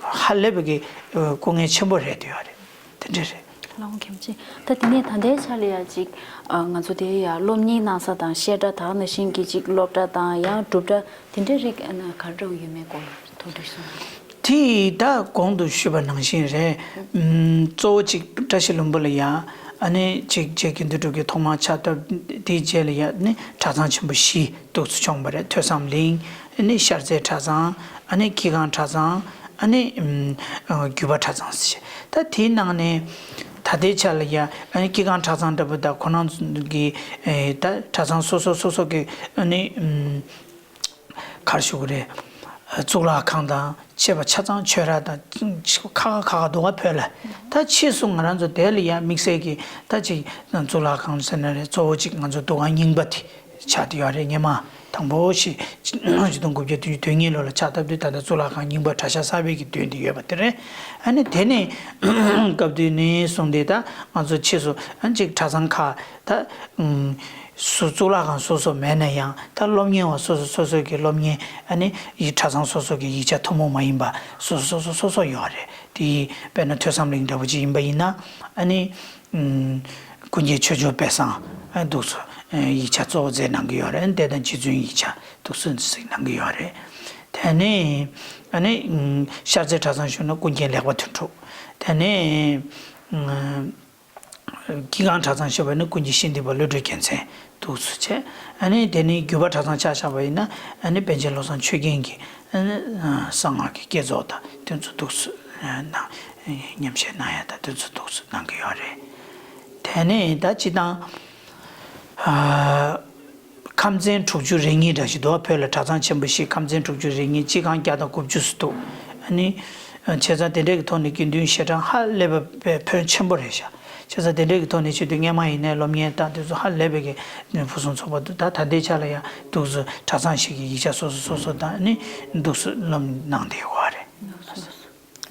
ཧ་ལས་པའི་གི་སྐུ་ངལ་ཆེན་པོ་རེད་འདོད་ཡོད་རེད། དེ་འདྲ་རེད། ལགས་འོང་། མཁྱེན་ཅིང་། ད་དེ་ནས་ད་ལྟའི་ཆ་ལ་ཡ་ཅིག་ཨ། ང་ཚོ་དེ་ཡ་སློབ་གཉེར་གནང་ས་དང་། བཤད་གྲྭ་དང་ནང་བཞིན་གྱི་ཅིག་སློབ་གྲྭ་དང་། ཡང་སྒྲུབ་གྲྭ་དེ་འདྲའི་རིགས་ཨ་ནི་ག་འདྲ་ཡོད་མེད་སྐོར་ཐུགས་འདྲི་གསུང་། དེ་ད་གོང་དུ་ཞུས་པ་ནང་བཞིན་རེད། ཨམ། གཙོ་བོ་གཅིག་བཀྲ་ཤིས་ལྷུན་པོ་ལ་ཡ་ཨ་ནི་གཅིག་རྗེ་དགེ་འདུན་གྲུབ་ཀྱིས་ཐོག་མར་ཕྱག་བཏབ། དེའི་རྗེས་ལ་ཡ་ཨ་ནི་གྲྭ་ཚང་ཆེན་པོ་བཞི་འདུག་སེ་བྱུང་བ་རེད། ཐོས་བསམ་གླིང་། ཨ་ནི་ཤར་རྩེ་གྲྭ་ཚང་། ཨ་ནི་སྐྱེས་སྒང་གྲྭ་ཚང་། ཨ་ནི་ཨམ། རྒྱུད་པ་གྲྭ་ཚང་ཟེར། ད་དེའི་ནང་ནས་ད་ལྟའི་ཆ་ལ་ཡ་ཨ་ནི་སྐྱེས་སྒང་གྲྭ་ཚང་འདྲ་པོ་དང་། ཁོ་རང་གི་ཨེ། ད་གྲྭ་ཚང་སོ་སོ་སོ་སོ་གི་ཨ་ནི་ཨམ། ག་རེ་ཞུ་དགོས་རེད། གཙུག་ལག་ཁང་དང་བཅས་པ་ཆ་ཚང་ཆོས་ར་དང་ཁག་ཁག་ཁག་ཁག་འདུག་ག་བོད་ལ། ད་ཕྱིས་སུ་ང་རང་ཚོ་དེ་ལ་ཡ་དམིགས་བསལ་གྱི་ད་ཅིག་གཙུག་ལག་ཁང་ཟེར་ན་རེད། གཙོ་བོ་གཅིག་ང་ཚོ་འདུ་ཁང་རྙིང་པ་དེ་ཆགས་བསྡད་ཡོད་རེད། སྔོན་མ་དང་པོ་ཞིག་ཆིག་སྟོང་དགུ་བརྒྱ་བདུན་ཅུ་དོན་གཉིས་ལོ་ལ་ཕྱག་བཏབ་དུས། ད་ལྟ་གཙུག་ལག་ཁང་རྙིང་པ་གྲྭ་ཤག་གསར་པའི་གི་མདུན་དེ་ཡོད་པ་དེ་རེད། ཨ་ནི་དེ་ནས་སྐབས་དེ་ནས་བཟུང་སྟེ་ད་ང་ཚོ་ཕྱིས་སུ་ཨ་ཅིག་གྲྭ་ཚང་ཁག་ད་ཨུམ། སུ་གཙུག་ལག་ཁང་སོ་སོ་མེད་ན་ཡང་། ད་སློབ་གཉེར་བ་སོ་སོ་སོ་སོའི་གི་སློབ་གཉེར། ཨ་ནི་ཡི་གྲྭ་ཚང་སོ་སོ་གི་ཡིག་ཆ་ཐུན་མོང་མ་ཡིན་པ་སོ་སོ་སོ་སོ་སོ་སོ་ཡོད་རེད། དེ་ཡི་དཔེར་ན་ཐོས་བསམ་གླིང་འདྲ་པོ་ཅིག་ཡིན་པ་ཡིན་ན། ཨ་ནི་ཨུམ། ཀུན་མཁྱེན་ཆོས་འབྱོར་དཔལ་བཟང་། ཨ། འདུག་སེ། ཨ། ཡིག་ཆ་གཙོ་བོ་མཛད་གནང་གི་ཡོད་རེད། དེ་དང་རྗེ་བཙུན་ཡིག་ཆ་འདུག་སེ་གཟིགས་གནང་གི་ཡོད་རེད། དེ་ནས་ཨ་ནི་ཨུམ། ཤར་རྩེ་གྲྭ་ཚང་ཞུ་ན་ཀུན་མཁྱེན་ལེགས་པ་དོན་གྲུབ། དེ་ནས་ཨུམ། སྐྱེས་སྒང་གྲྭ་ཚང་ཞུ་བ་ཡིན་ན་ཀུན་མཁྱེན་ཤིང་བདུན་པ་བློ་གྲོས་རྒྱལ་མཚན་འདུག་སེ་བྱས། ཨ་ནི་དེ་ནས་རྒྱུད་པ་གྲྭ་ཚང་ཆ་བཞག་པ་ཡིན་ན། ཨ་ནི་པཎ་ཆེན་བློ་བཟང་ཆོས་རྒྱན་གྱིས་ཨ་ནི་གསང་སྔགས་ཀྱི་བསྐྱེད་རྫོགས་དང་དེ་ཚོ་འདུག་སེ་གནང་། ཉམས་བཞེས་གནང་ཡ་དང་དེ་ཚོ་འདུག་སེ་གནང་གི་ཡོད་རེད། དེ་ནས་ད་སྤྱིར་བཏང་ ཨ། ཁམས་ཚན་དྲུག་ཅུ་རེ་གཉིས་འདྲ་ཞིག་འདུག་བོད་ལ་གྲྭ་ཚང་ཆེན་པོ་བཞི། ཁམས་ཚན་དྲུག་ཅུ་རེ་གཉིས། སྤྱི་ཁང་བརྒྱ་དང་དགུ་བཅུ་ཙམ་འདུག་ཨ་ནི། བྱས་ཙང་དེ་འདྲའི་གི་ཐོག་ནས་དགེ་འདུན་ཞལ་གྲངས་ཧ་ལས་པའི་ཕོན་ཆེན་པོ་རེད་ཤག་བྱས་ཙང་དེ་འདྲའི་གི་ཐོག་ནས་བྱེད་དུས་སྔས་མ་ཡིན་ནའི་སློབ་གཉེར་དང་དེ་ཚོ་ཧ་ལས་པའི་གི་ཕུན་སུམ་ཚོགས་པ་འདུག་ད་ད་ལྟའི་ཆ་ལ་ཡང་འདུག་སེ་གྲྭ་ཚང་ཞིག་གི་ཡིག་ཆ་སོ་སོ་སོ་སོ་དང་ནི་འདུག་སེ་སློབ་གནང་བསྡད་ཡོད་རེད། ལགས་སོ། ལགས་སོ།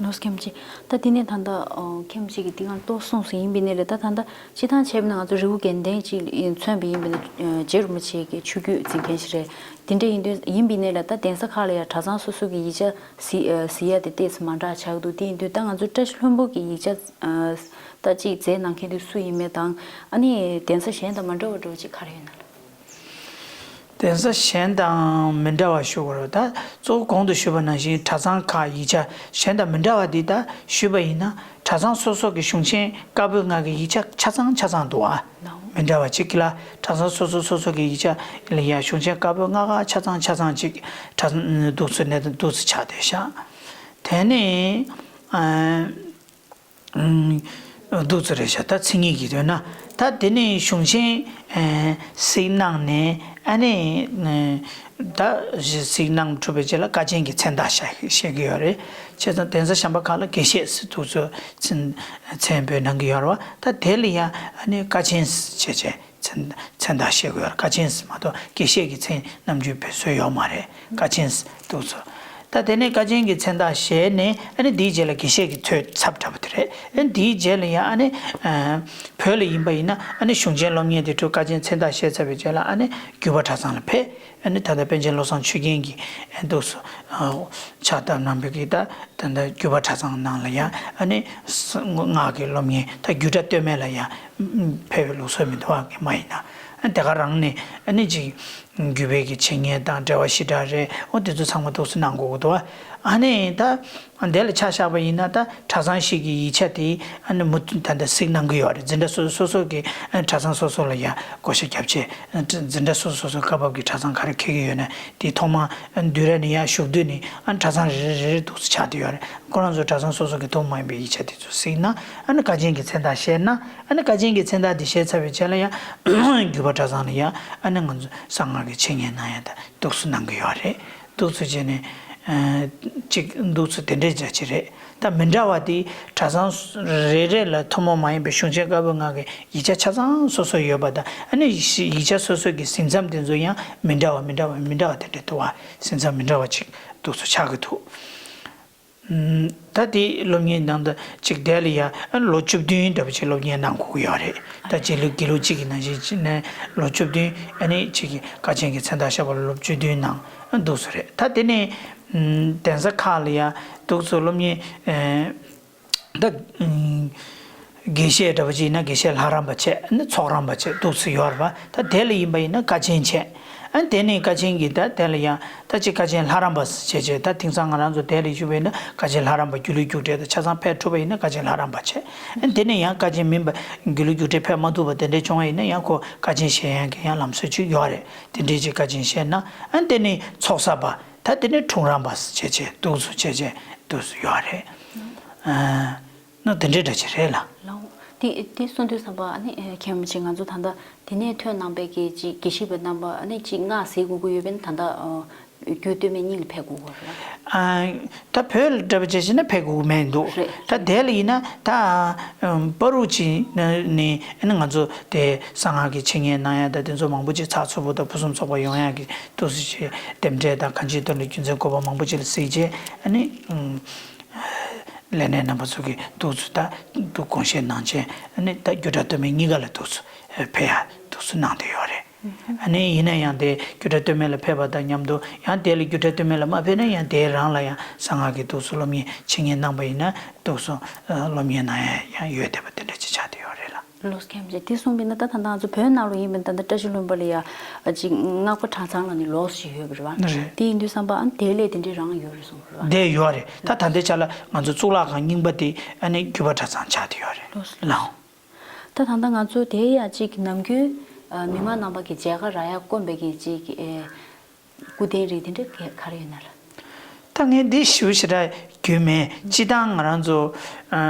མཁན་པོ་མཆོག་ད་དེ་ནས་ད་ལྟ་ཨོ་མཁན་པོ་མཆོག་གིས་འདི་སྒང་ཏོག་གསུངས་སོང་། ཡིན་པའི་ནི་ལས་ད་ད་ལྟ་སྤྱིར་བཏང་བྱས་པ་ན་ང་ཚོ་རི་བོ་དགེ་ལྡན་ཅིག་མཚོན་པ་ཡིན་པའི་ན། ཨ། རྗེ་རིན་པོ་ཆེ་གི་ཆོས་བརྒྱུད་འཛིན་མཁན་ཞིག་རེད། དེ་འདྲ་ཡིན་དུས་ཡིན་པའི་ནི་ལས་ད་གདན་ས་ཁག་ལ་ཡང་གྲྭ་ཚང་སོ་སོ་གི་ཡིག་ཆ་གཟིགས་ཨ་གཟིགས་ཡ་དེ་ཏོག་ཙམ་མ་འདྲ་ཆགས་འདུག་དེ་ཡིན་དུས་ད་ང་ཚོ་བཀྲ་ཤིས་ལྷུན་པོ་གི་ཡིག་ཆ་ཨ་ད་ཅིག་མཛད་གནང་མཁན་དེ་སུ་ཡིན་མིན་དང་། ཨ་ནི་གདན་ས་གཞན་དང་མ་འདྲ་བ་འདྲ་བ་ཅིག་ག་རེ་ཡོད་ན་ལགས། གདན་ས་གཞན་དང་མི་འདྲ་བ་ཞུ་དགོས་རེད། ད་གཙོ་བོ་གོང་དུ་ཞུས་པ་ནང་བཞིན་གྲྭ་ཚང་ཁག་ཡིག་ཆ་གཞན་དང་མི་འདྲ་བ་འདི་ད་ཞུས་པ་ཡིན་ན། གྲྭ་ཚང་སོ་སོ་གི་གཞུང་ཆེན་བཀའ་པོད་ལྔ་གི་ཡིག་ཆ་ཆ་ཚང་ཆ་ཚང་འདུག་ཨ། མི་འདྲ་བ་གཅིག་གི་ལ་གྲྭ་ཚང་སོ་སོ་སོ་སོ་གི་ཡིག་ཆ་ལ་ཡ་གཞུང་ཆེན་བཀའ་པོད་ལྔ་ག་ཆ་ཚང་ཆ་ཚང་གཅིག་གྲྭ་ཚང་འདུག་ཚུལ་གནས་སྟངས་འདུག་ཚུལ་ཆགས་བསྡད་ཤག་དེ་ནས་ཨ། འདུག་ཚུལ་རེད་ཤག་ད་མཚན་ཉིད་ཀྱི་དོན་ན། ད་དེ་ནས་གཞུང་ཆེན་གཟིགས་གནང་ནས་ཨ་ནི་ད་གཟིགས་གནང་གྲུབ་པའི་རྗེས་ལ་དཀའ་ཆེན་གྱི་མཚན་རྟགས་བཤད་བཤད་ཀྱི་ཡོད་རེད། བྱས་ཙང་གདན་ས་གཞན་པ་ཁག་ལ་དགེ་བཤེས་ཟེར་འདུག་ཚུལ་མཚན་མཚན་འབོད་གནང་གི་ཡོད་རེད་བ། ད་དེ་ལ་ཡང་ཨ་ནི་དཀའ་ཆེན་ཟེར་བྱས་བྱས། མཚན་མཚན་རྟགས་བཤད་དགོས་ཡོད་རེད། དཀའ་ཆེན་ཟེར་མ་གཏོགས་དགེ་བཤེས་ཀྱི་མཚན་ནམ་རྒྱུན་བེད་སྲོལ་ཡོད་མ་རེད། དཀའ་ཆེན་ཟེར་འདུག་ཚུལ། ད་དེ་ནས་དཀའ་ཆེན་གྱི་མཚན་རྟགས་བཞེས་ནས་ཨ་ནི་དེའི་རྗེས་ལ་དགེ་བཤེས་ཀྱི་ཚོད་ཚབ་འདྲ་པོ་དེ་རེད། ཨ་ནི་དེའི་རྗེས་ལ་ཡང་ཨ་ནི་བོད་ལ་ཡིན་པ་ཡིན་ན་ཨ་ནི་གཞུང་ཆེན་སློབ་གཉེར་དེ་འཕྲོས་དཀའ་ཆེན་མཚན་རྟགས་བཞེས་ཚར་བའི་རྗེས་ལ་ཨ་ནི་བརྒྱུད་པ་གྲྭ་ཚང་ལ་ཕེབས། ཨ་ནི་ད་ལྟ་པཎ་ཆེན་བློ་བཟང་ཆོས་རྒྱན་གྱིས་འདུག་སེ་ཕྱག་བཏབ་གནང་བའི་གི་ད་ད་ལྟ་བརྒྱུད་པ་གྲྭ་ཚང་ནང་ལ་ཡང་ཨ་ནི་སྔགས་ཀྱི་སློབ་གཉེར་ད་རྒྱུད་གྲྭ་སྟོད་སྨད་ལ་ཡང་ཕེབས་པའི་ལུགས་སྲོལ་མི་འདུག་བ། ངས་མ་ཡིན་ན་ཨ་ནི་དེ་ག་རང་ནས་ཨ་ནི་ཅིག་བརྒྱུད་པའི་གི་འཆད་ཉན་དང་འགྲེལ་བ་ཞིབ་ཕྲ་རེད། འོ་དེ་ཚོ་ཚང་མ་འདུག་སེ་གནང་དགོས་ཀྱི་འདུག་བ། ཨ་ནི་ད། དེ་ལ་ཆ་བཞག་པ་ཡིན་ན་ད་གྲྭ་ཚང་ཞིག་གི་ཡིག་ཆ་དེ་ཨ་ནི་མུ་མཐུད་ད་ལྟ་གཟིགས་གནང་གི་ཡོད་རེད། འཛིན་གྲྭ་སོ་སོ་སོ་སོ་གི་ཨ་གྲྭ་ཚང་སོ་སོ་ལ་ཡང་བགོ་བཤའ་བརྒྱབ་བྱས། འཛིན་གྲྭ་སོ་སོ་སོ་སོ་སྐབས་བབ་ཀྱི་གྲྭ་ཚང་ག་རེ་འཁེལ་གྱི་ཡོད་ན་དེ་ཐོག་མ་བསྡུས་ར་ནས་ཡང་ཞུགས་དུས་ནས་ཨ་ནི་གྲྭ་ཚང་རེ་རེ་རེ་རེ་འདུག་སེ་ཆགས་བསྡད་ཡོད་རེད། ཁོ་རང་ཚོ་གྲྭ་ཚང་སོ་སོ་གི་ཐོག་མ་ཡིན་པའི་ཡིག་ཆ་དེ་ཚོ་གཟིགས་ན་ཨ་ནི་དཀའ་ཆེན་གྱི་མཚན་རྟགས་བཞེས་ན་ཨ་ནི་དཀའ་ཆེན་གྱི་མཚན་རྟགས་དེ་བཞེས་ཚར་བའི་རྗེས་ལ་ཡང་བརྒྱུད་པ་གྲྭ་ཚང་ལ་ཡང་ཨ་ནི་ང་ཚོ་གསང་སྔགས་ཀྱི་འཆད་ཉན་གནང་ཡ་ད་འདུག་སེ་གནང་གི་ཡོད་རེད། འདུག་སེ་བྱས་ནས། ཨ་གཅིག་འདུག་སེ་དེ་འདྲས་བྱ་ཅི་རེད། ད་མི་འདྲ་བ་དེ་གྲྭ་ཚང་རེ་རེ་ལ་ཐུན་མོང་མ་ཡིན་པའི་གཞུང་ཆེན་བཀའ་པོད་ལྔ་གི་ཡིག་ཆ་ཆ་ཚང་སོ་སོ་ཡོད་པ་དང་ཨ་ནི་ཡིག་ཆ་སོ་སོ་གི་ཟིན་མཚམས་དེ་ཚོ་ཡང་མི་འདྲ་བ་མི་འདྲ་བ་མི་འདྲ་བ་དེ་འདྲས་འདུག་བ། ཟིན་མཚམས་མི་འདྲ་བ་ཅིག་འདུག་སེ་ཆགས་ཀྱི་འདུག་ད་དེ་སློབ་གཉེར་གནང་ད་ཅིག་དེ་ལ་ཡ་ཨ་ལོ་བཅུ་བདུན་འདྲ་པོ་ཅིག་སློབ་གཉེར་གནང་དགོས་ཀྱི་ཡོད་རེད། ད་རྗེས་ལོ་དགེ་ལུགས་གཅིག་གི་ནང་བཞིན་ཅིག་ནས་ལོ་བཅུ་བདུན་ཨ་ནི་ཅིག་གི་དཀའ་ཆེན་གྱི་མཚན་རྟགས་བཞག་པ་ལ་ལོ་བཅུ་བདུན་གནང་འདུག་སེ་རེད། ད་དེ་ནས་གདན་ས་ཁག་ལ་ཡ་འདུག་སེ་སློབ་གཉེར་ད་དགེ་བཤེས་འདྲ་པོ་ཅིག་ཡིན་ན་དགེ་བཤེས་ལྷ་རམས་པ་བྱས་ཨ་ནི་ཚོགས་རམས་པ་བྱས་འདུག་སེ་ཡོད་རེད་པ། ད་དེ་ལ་ཡིན་པ་ཡིན་ན་དཀའ་ཆེན་བྱས། ཨ་ནི་དེ་ནས་དཀའ་ཆེན་གྱི་ད་དེ་ལ་ཡང་ད་ཅིག་དཀའ་ཆེན་ལྷ་རམས་པ་ཟེར་བྱས་བྱས། ད་དེང་སང་ང་རང་ཚོ་དེ་ལ་ཞུགས་པ་ཡིན་ན་དཀའ་ཆེན་ལྷ་རམས་པ་སྒྱུ་ལུས་རྒྱུགས་སྤྲོད་དང་ཆ་ཚང་ཕེབས་ཐུབ་པ་ཡིན་ན་དཀའ་ཆེན་ལྷ་རམས་པ་བྱས། ཨ་ནི་དེ་ནས་ཡང་དཀའ་ཆེན་མིན་པ་སྒྱུ་ལུས་རྒྱུགས་སྤྲོད་ཕེབས་མ་ཐུབ་པ་དེ་འདྲས་བྱུང་བ་ཡིན་ན་ཡང་ཁོ་དཀའ་ཆེན་བཞེས་ཡག་གི་ཡང་ལམ་སྲོལ་ཅིག་ཡོད་རེད། དེ་འདྲས་ཅིག་དཀའ་ཆེན་བཞེས་ན་ཨ་ནི་དེ་ནས་ཚོགས་བསགས་པ་ད་དེ་ནས་འཁྲུངས་རམས་པ་ཟེར་བྱས་བྱས་འདུག་སེ་བྱས་བྱས་འདུག་སེ་ཡོད་རེད། ཨ། ནོ་དེ་འདྲའི་འདྲ་ཅིག་རེད་ལ། ལའོ། དེ་དེ་གསུངས་དུས་ཙམ་པ་ཨ་ནི་མཁན་པོ་ཅིག་ང་ཚོ་ད་ལྟ་དེ་ནས་ཐོན་གནང་པའི་གི་ཅིག་དགེ་བཤེས་པ་རྣམ་པ་ཨ་ནི་ཅིག་སྔགས་ཟེར་དགོས་ཀྱི་ཡོད་པས་ན་ད་ལྟ་རྒྱུད་སྟོད་སྨད་གཉིས་ལ་ཕེབས་དགོས་ཀྱི་རེད་ལ། ད་བོད་ལ་འདྲ་པོ་བྱས་ན་ཕེབས་དགོས་ཀྱི་མེད་འདུག་རེད། ད་དེ་ལ་ཡིན་ན་ད་བར་དུ་ཅིག་ནས་ཨ་ནི་ང་ཚོ་དེ་གསང་སྔགས་ཀྱི་འཆད་ཉན་གནང་ཡ་ད་དེ་ཚོ་མང་པོ་ཅིག་ཚགས་ཚུད་པོ་དང་ཕུན་སུམ་ཚོགས་པ་ཡོང་ཡ་གི་འདུག་སེ་བྱས་རྟེན་འབྲེལ་དང་གང་ཅིའི་དོན་ལ་རྒྱུ་མཚན་དགོས་པ་མང་པོ་ཅིག་ལ་གཟིགས་བྱས་ཨ་ནི། ལས་སྣེ་རྣམ་པ་ཚོ་གིས་འདུག་སེ་ད་འདུག་དགོངས་བཞེས་གནང་བྱས་ཨ་ནི་ད་རྒྱུད་གྲྭ་སྟོད་སྨད་གཉིས་ཀ་ལ་འདུག་སེ་ཕེབས་ཡ་འདུག་སེ་གནང་བསྡད་ཡོད་རེད། ཨ་ནི་ཡིན་ན་ཡང་དེ་རྒྱུད་གྲྭ་སྟོད་སྨད་ལ་ཕེབས་པ་དང་མཉམ་དུ་ཡང་དེ་ལ་རྒྱུད་གྲྭ་སྟོད་སྨད་ལ་མ་ཕེབས་ན་ཡང་དེ་རང་ལ་ཡང་གསང་སྔགས་ཀྱི་འདུག་སེ་སློབ་གཉེར་འཆད་ཉན་གནང་པ་ཡིན་ན་འདུག་སེ་སློབ་གཉེར་གནང་ཡ་ཡང་ཡོད་བསྡད་པ་དེ་འདྲ་ཅིག་ཆགས་བསྡད་ཡོད་རེད་ལ། ལོ་སྐྱེམས་ཀྱི་དེ་གསུངས་པས་ན་ད་ད་ང་ཚོ་བོད་ནང་ལ་ཡིན་པས་ན་ད་ལྟ་བཀྲ་ཤིས་ལྷུན་པོ་ལ་ཡ་ཅིག་སྔགས་པ་གྲྭ་ཚང་ལ་ནི་ལོགས་ཤིག་ཡོད་པ་རེད་བ། རེད། དེ་ཡིན་དུས་ཙམ་པ་ཨ་ནི་དེ་ལས་དེ་འདྲའི་རང་ཡོད་རེད་གསུངས་པ་རེད་བ། དེ་ཡོད་རེད། ད་ད་ལྟའི་ཆ་ལ་ང་ཚོ་གཙུག་ལག་ཁང་རྙིང་པ་དེ་ཨ་ནི་རྒྱུད་པ་གྲྭ་ཚང་ཆགས་བསྡད་ཡོད་རེད། ལོ་ལའོ། ད་ད་ལྟ་ང་ཚོ་དེ་ཡ་ཅིག་ནམ་རྒྱུན་མི་མང་རྣམ་པ་གི་མཇལ་ཁ་རག་ཡ་དཀོན་པའི་གི་ཅིག་སྐུ་རྟེན་རིགས་དེ་འདྲ་ག་རེ་ཡོད་ན་ལ། ད་ངས་འདི་ཞུ་ཞེ་དྲག་རྒྱུས་མེད། སྤྱིར་བཏང་ང་རང་ཚོ་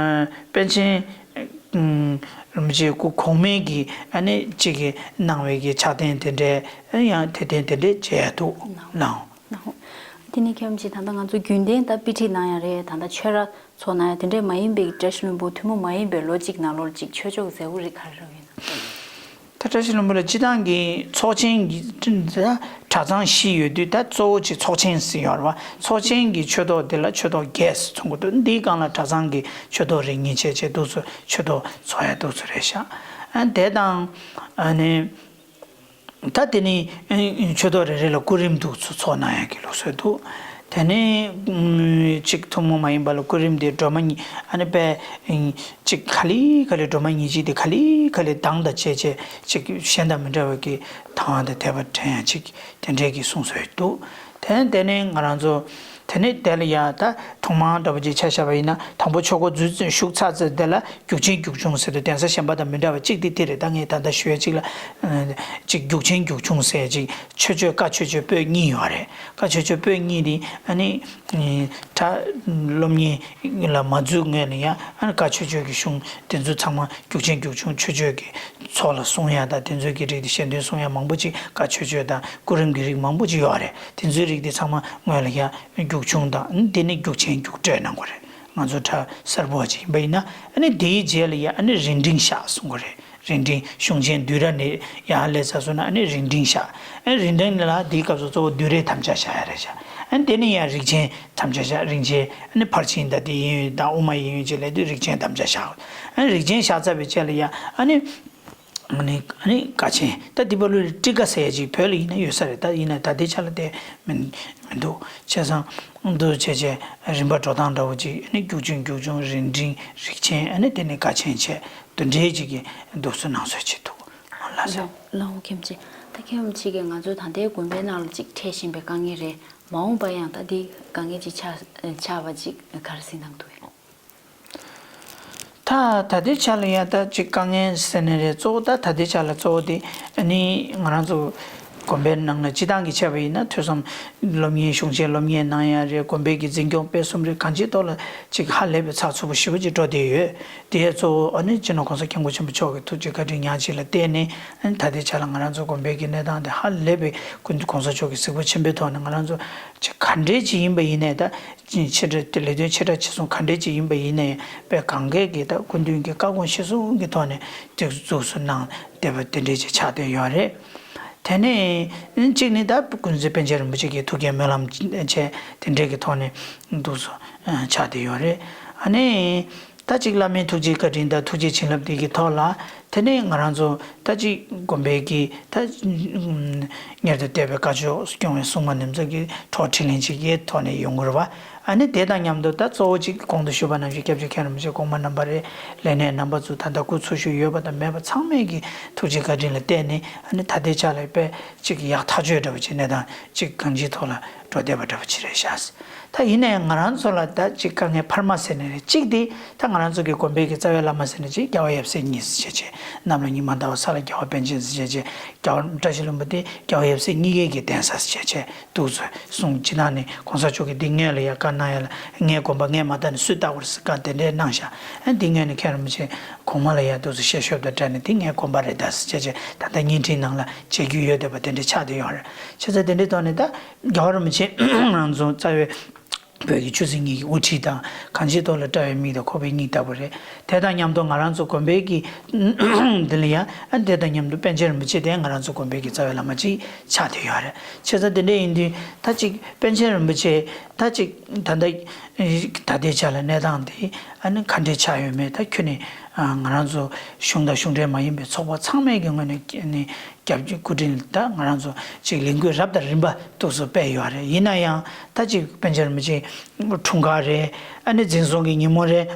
པཎ་ཆེན་ རིན་པོ་ཆེ་སྐུ་གོང་མའི་གི་ཨ་ནི་གཅིག་གི་གནང་བའི་གི་ཕྱག་རྟེན་དེ་འདྲའི་ཡང་དད་རྟེན་དེ་འདྲའི་མཇལ་ཐུབ་གནང་། དེ་ནས་ཁྱེད་རང་ཅིག་ད་ལྟ་ང་ཚོ་རྒྱུན་ལྡན་ད་དཔེ་ཁྲིད་གནང་ཡ་རེད། ད་ལྟ་ཆོས་ར་ཚོགས་གནང་ཡ་དེ་འདྲས་མ་ཡིན་པའི་བཀྲ་ཤིས་ལྷུན་པོ་ཐུན་མོང་མ་ཡིན་པའི་ལོ་གཅིག་ནང་ལོགས་ཅིག་ཆོས་ཕྱོགས་མཛད་སྒོ་རིགས་ག་རེ་རེད་ཡིན་ན། ད་བཀྲ་ཤིས་ལྷུན་པོ་ལ་སྤྱི་བཏང་གི་ཚོགས་ཆེན་གྱི་གྲྭ་ཚང་བཞི་ཡོད་དུས། ད་གཙོ་བོ་ཅིག་ཚོགས་ཆེན་ཟེར་ཡོད་རེད་བ། ཚོགས་ཆེན་གྱི་ཆོས་ཐོག་དེ་ལ་ཆོས་ཐོག་བརྒྱད་ཟེར་གསུང་གི་འདུག་འདིའི་སྒང་ལ་གྲྭ་ཚང་གི་ཆོས་ཐོག་རེ་གཉིས་བྱས་བྱས་འདུག་སེ་ཆོས་ཐོག་ཚོགས་ཡ་འདུག་སེ་རེད་ཤག་ཨ་དེ་དང་ཨ་ནི། ད་དེ་ནི་ཆོས་ཐོག་རེ་རེ་ལ་སྐུ་རིམ་འདུག་སེ་ཚོགས་གནང་ཡ་གི་ལུགས་སྲོལ་འདུག་དེ་ནས་གཅིག་ཐུན་མོང་མ་ཡིན་པ་ལ་སྐུ་རིམ་དེ་སྒྲོལ་མ་ཉི་ཨ་ནི་པས་གཅིག་ག་ལེ་ག་ལེ་སྒྲོལ་མ་ཉི་ཁྲི་དེ་ག་ལེ་ག་ལེ་གདངས་དང་བཅས་བཅས་གཅིག་གཞན་དང་མི་འདྲ་བའི་གི་དང་དང་དད་པ་དྲན་ཡ་གཅིག་དེ་འདྲའི་གི་གསུང་སྲོལ་འདུག་དེ་ནས་དེ་ནས་ང་རང་ཚོ་དེ་ནས་དེ་ལ་ཡ་ད་ཐོག་མར་འདྲ་པོ་ཅིག་ཆ་བཞག་པ་ཡིན་ན། དང་པོ་ཆོས་འཁོར་འཛུལ་ཞུགས་ཚར་ཚེ་དེ་ལ་རྒྱུག་ཆེན་རྒྱུག་ཆུང་ཟེར་དུས་གདན་ས་གཞན་པ་དང་མི་འདྲ་བ་གཅིག་དེ་དེ་རེད། ད་ངས་ད་ལྟ་ཞུ་ཡ་གཅིག་ལ་ཅིག་རྒྱུག་ཆེན་རྒྱུག་ཆུང་ཟེར་ཅིག་ཆོས་སྤྱོད་བཀའ་ཆོས་སྤྱོད་པོད་གཉིས་ཡོད་རེད། བཀའ་ཆོས་སྤྱོད་པོད་གཉིས་དེ་ཨ་ནི་གྲྭ་སློབ་གཉེར་ལ་མ་འཛུལ་སྔོན་ལ་ཡ་ཨ་ནི་བཀའ་ཆོས་སྤྱོད་ཀྱི་གཞུང་དེ་ཚོ་ཚང་མ་རྒྱུག་ཆེན་རྒྱུག་ཆུང་ཆོས་སྤྱོད་ཀྱི་ཚོགས་ལ་གསུང་ཡ་དང་དེ་ཚོའི་གི་རིགས་དེ་ཞལ་འདོན་གསུང་ཡ་མང་པོ་ཅིག་བཀའ་ཆོས་སྤྱོད་དང་སྐུ་རིམ་གྱི་རིགས་མང་པོ་ཅིག་ཡོད་རེད། དེ་ཚོའི་རིགས་དེ་ཚང་མ་སྔོན་ལ་ཡ་རྒྱུག་ཆུང་དང་དེ་ནས་རྒྱུག་ཆེན་རྒྱུགས་སྤྲོད་གནང་དགོས་རེད། ང་ཚོ་གྲྭ་གསར་པ་ཅིག་ཡིན་པ་ཡིན་ན་ཨ་ནི་དེའི་རྗེས་ལ་ཡ་ཨ་ནི་རིམ་གྲོ་བཞག་གསུང་གི་རེད། རིམ་གྲོ་གཞུང་ཆེན་བསྡུས་གྲྭ་ནས་ཡར་སླེབས་ཚར་སོང་ན་ཨ་ནི་རིམ་གྲོ་བཞག་ཨ་ནི་རིམ་གྲོ་ལ་དེའི་སྐབས་སུ་གཙོ་བོ་བསྡུས་གྲྭའི་དམ་བཅའ་བཞག་ཡ་རེད་ཤག་ཨ་ནི་དེ་ནས་ཡ་རིགས་ཆེན་དམ་བཅའ་བཞག་རིམ་ཆེན་ཨ་ནི་ཕར་ཕྱིན་དང་དེ་ཡིན་ཡོད་དང་དབུ་མ་ཡིན་ཡོད་ཅིག་སླེབས་དུས་རིགས་ཆེན་དམ་བཅའ་བཞག་ཨ་ནི་རིམ་གྲོ་བཞག་ཚར་བའི་རྗེས་ལ་ཡ་ཨ་ནི། ཨ་ནི་ཨ་ནི་དཀའ་ཆེན། ད་འདི་པ་ལུ་ལ་ཊི་ཀ་ཟེར་ཡ་ཅིག་བོད་ལ་ཡིན་ན་ཡོད་ས་རེད། ད་ཡིན་ན་ད་ལྟའི་ཆ་ལ་དེ་མི་མི་འདུག་བྱས་ཙང་འདུག་བྱས་བྱས་རིམ་པ་འགྲོ་སྟངས་འདྲ་བོ་ཅིག་ཨ་ནི་རྒྱུག་ཆུང་རྒྱུག་ཆུང་རིམ་གྲོ་རིགས་ཆེན་ཨ་ནི་དེ་ནས་དཀའ་ཆེན་བྱས་དེ་འདྲའི་ཅིག་གི་འདུག་སེ་གནང་སྲོལ་ཅིག་འདུག་ལགས་སོ། ལགས་འོ་མཁན་ཆེན། ད་མཁན་ཆེན་གྱིས་ང་ཚོ་ད་ལྟའི་དགོན་པའི་ནང་ལ་ཅིག་འཕྲད་བཞིན་པའི་དཀའ་ངལ་རེད། མ་འོངས་པ་ཡང་ད་འདི་དཀའ་ངལ་ཅིག་ཆགས་ཆགས་པ་ཅིག་ག་རེ་གསུང་གནང་འདུག་གས། ད་ད་ལྟའི་ཆ་ལ་ཡང་ད་ཅིག་དཀའ་ངལ་ཟེར་ནི་རེད། གཙོ་བོ་ད་ད་ལྟའི་ཆ་ལ་གཙོ་བོ་དེ་ཨ་ནི་ང་རང་ཚོ་དགོན་པའི་ནང་ལ་སྤྱི་བཏང་གི་བྱས་པ་ཡིན་ན་ཐོས་བསམ་སློབ་གཉེར་གཞུང་ཆེན་སློབ་གཉེར་གནང་ཡ་རེད། དགོན་པའི་གི་འཛིན་སྐྱོང་སྤེལ་གསུམ་རེད། གང་ཅིའི་ཐོག་ལ་ཅིག་ཧ་ལས་པའི་ཚགས་ཚུད་པོ་ཞེ་པོ་ཅིག་འགྲོ་བསྡད་ཡོད། དེ་གཙོ་བོ་ཨ་ནི་སྤྱི་ནོར་༸གོང་ས་༸སྐྱབས་མགོན་ཆེན་པོ་མཆོག་གི་ཐུགས་རྗེ་བཀའ་དྲིན་ཉག་གཅིག་ལ་བརྟེན་ནས་ཨ་ནི་ད་ལྟའི་ཆ་ལ་ང་རང་ཚོ་དགོན་པའི་གི་གནས་སྟངས་དེ་ཧ་ལས་པའི་སྐུ་མདུན་༸གོང་ས་མཆོག་གི་གཟིགས་པ་ཆེན་པོའི་ཐོག་ནས་ང་རང་ཚོ་ཅིག་ག་འདྲས་ཅིག་ཡིན་པ་ཡིན་ནའི་ད། ཆེ་ཕྲ་དེ་ལས་དོན་ཆེ་ཕྲ་ཆེ་ཆུང་ག་འདྲས་ཅིག་ཡིན་པ་ཡིན་ནའི་དཔེ་གང་གས་ཀྱི་ད་སྐུ་མདུན་གྱི་བཀའ་དགོངས་གཞིར་བཟུང་གི་ཐོག་ནས་དེ་འཛུགས་སུ་གནང་བསྡད་པ་དེ་འདྲས་ཅིག་ཆགས་བསྡད་ཡོད་རེད། དེ་ནས་གཅིག་ནི་ད་ཀུན་གཟིགས་པཎ་ཆེན་རིན་པོ་ཆེ་གི་ཐུགས་བསྐྱེད་སྨོན་ལམ་བྱས་དེ་འདྲས་ཀྱི་ཐོག་ནས་འདུག་སེ་ཆགས་བསྡད་ཡོད་རེད། ཨ་ནི་ད་གཅིག་བླ་མའི་ཐུགས་རྗེ་བཀའ་དྲིན་དང་ཐུགས་རྗེ་བྱིན་རླབས་དེ་གི་ཐོག་ལ། དེ་ནས་ང་རང་ཚོ་ད་ཅིག་དགོན་པའི་གི་ད་མངལ་དུ་གཏད་པའི་བཀའ་ཆོས་སྐྱོང་བའི་སྲུང་མ་ནེམ་ཚོ་གི་གྲོགས་འཕྲིན་ལས་ཅིག་གི་ཐོག་ནས་ཡོང་གི་རེད་བ། ཨ་ནི་དེ་དང་མཉམ་དུ་ད་གཙོ་བོ་ཅིག་གོང་དུ་ཞུས་པ་ནང་བཞིན་སྐྱབས་རྗེ་མཁན་རིན་པོ་ཆེ་གོང་མ་རྣམ་པ་རེད། ལས་སྣེ་རྣམ་པ་ཚོ་ད་ལྟ་སྐུ་འཚོ་བཞུགས་ཡོད་པ་དང་མེད་པ་ཚང་མས་ཀྱི་ཐུགས་རྗེ་བཀའ་དྲིན་ལ་བརྟེན་ནས་ཨ་ནི་ད་ལྟའི་ཆ་ལ་དཔེ་ཅིག་ཡག་ཐག་ཆོད་འདྲ་བོ་ཅིག་གནས་སྟངས་ཅིག་གང་ཅིའི་ཐོག་ལ་འགྲོ་བསྡད་པ་འདྲ་བོ་ཅིག་རེད་ཤག་ད་ཡིན་ནའི་ང་རང་ཚོ་ལ་ད་ཅིག་དཀའ་ངལ་འཕར་མ་ཟེར་ནི་རེད། གཅིག་དེ་ད་ང་རང་ཚོ་གི་དགོན་པའི་གི་རྩ་བའི་བླ་མ་ཟེར་ནི་ཅིག་རྒྱལ་བ་ཡབ་སྲས་གཉིས་ཟེར་བྱས་བྱས། གནམ་ལ་ཉི་མ་ཟླ་བ་ས་ལ་རྒྱལ་བ་པཎ་ཆེན་ཟེར་བྱས་བྱས། རྒྱལ་བ་བཀྲ་ཤིས་ལྷུན་པོ་དེ་རྒྱལ་བ་ཡབ་སྲས་གཉིས་ཀའི་གི་གདན་ས་ཟེར་བྱས་བྱས་འདུག་སེ་གསུངས། སྤྱིར་བཏང་ནས་༸གོང་ས་མཆོག་གིས་འདི་སྔོན་ལ་ཡང་བཀའ་གནང་ཡ་ལ་ངའི་དགོན་པ་ངས་མ་བལྟས་ན་སུས་བལྟ་དགོས་རེད་ཟེར་བཀའ་དེ་འདྲས་གནང་ཤག་ཨ་འདི་སྔོན་ནས་མཁན་རིན་པོ་ཆེ་གོང་མ་ལ་ཡང་འདུག་སེ་བཤད་ཤོབ་དང་སྦྲགས་ནས་འདི་ངའི་དགོན་པ་རེད་ད་ཟེར་བྱས་བྱས་ད་ལྟ་བརྙན་འཕྲིན་ནང་ལ་མཇལ་རྒྱུ་ཡོད་བསྡད་པ་དེ་འདྲས་ཆགས་བསྡད་ཡོད་རེད། བྱས་ཙང་དེ་འདྲའི་ཐོག་ནས་ད་རྒྱལ་བ་རིན་པོ་ཆེ་ང་རང་ཚོ་རྩ་བའི་བོད་ཀྱི་ཆོས་སྲིད་གཉིས་ཀྱི་དབུ་ཁྲིད་དང་གང་ཅིའི་ཐོག་ལ་བཀྲ་བའི་མིག་དང་ཁོག་པའི་མིག་ལྟ་བུ་རེད། དེ་དང་མཉམ་དུ་ང་རང་ཚོ་དགོན་པའི་གི་འདི་ལ་ཡང་ཨ་དེ་དང་མཉམ་དུ་པཎ་ཆེན་རིན་པོ་ཆེ་དེ་ང་རང་ཚོ་དགོན་པའི་གི་རྩ་བའི་བླ་མ་ཅིག་ཆགས་བསྡད་ཡོད་རེད། བྱས་ཙང་དེ་འདྲ་ཡིན་དུས་ད་ཅིག་པཎ་ཆེན་རིན་པོ་ཆེ་ད་ཅིག་ད་ལྟ་ད་ལྟའི་ཆ་ལ་གནས་སྟངས་དེ་ཨ་ནི་ག་འདྲས་ཆགས་ཡོད་མེད་ད་ཁྱོན་ནས་ང་རང་ཚོ་གཞུང་དང་གཞུང་འབྲེལ་མ་ཡིན་པའི་ཚོགས་པ་ཚང་མའི་གི་ངོས་ནས་ནས། རྒྱབ་ཀྱི་སྐུ་དྲིན་ད་ང་རང་ཚོ་ཅིག་ལས་འགུལ་རབ་དང་རིམ་པ་འདུག་སེ་སྤེལ་ཡོད་རེད། ཡིན་ན་ཡང་ད་ཅིག་པཎ་ཆེན་རིན་པོ་ཆེ་འཁྲུངས་སྐར་རེད། ཨ་ནི་འཛིན་བཟུང་གི་ཉིན་མོ་རེད།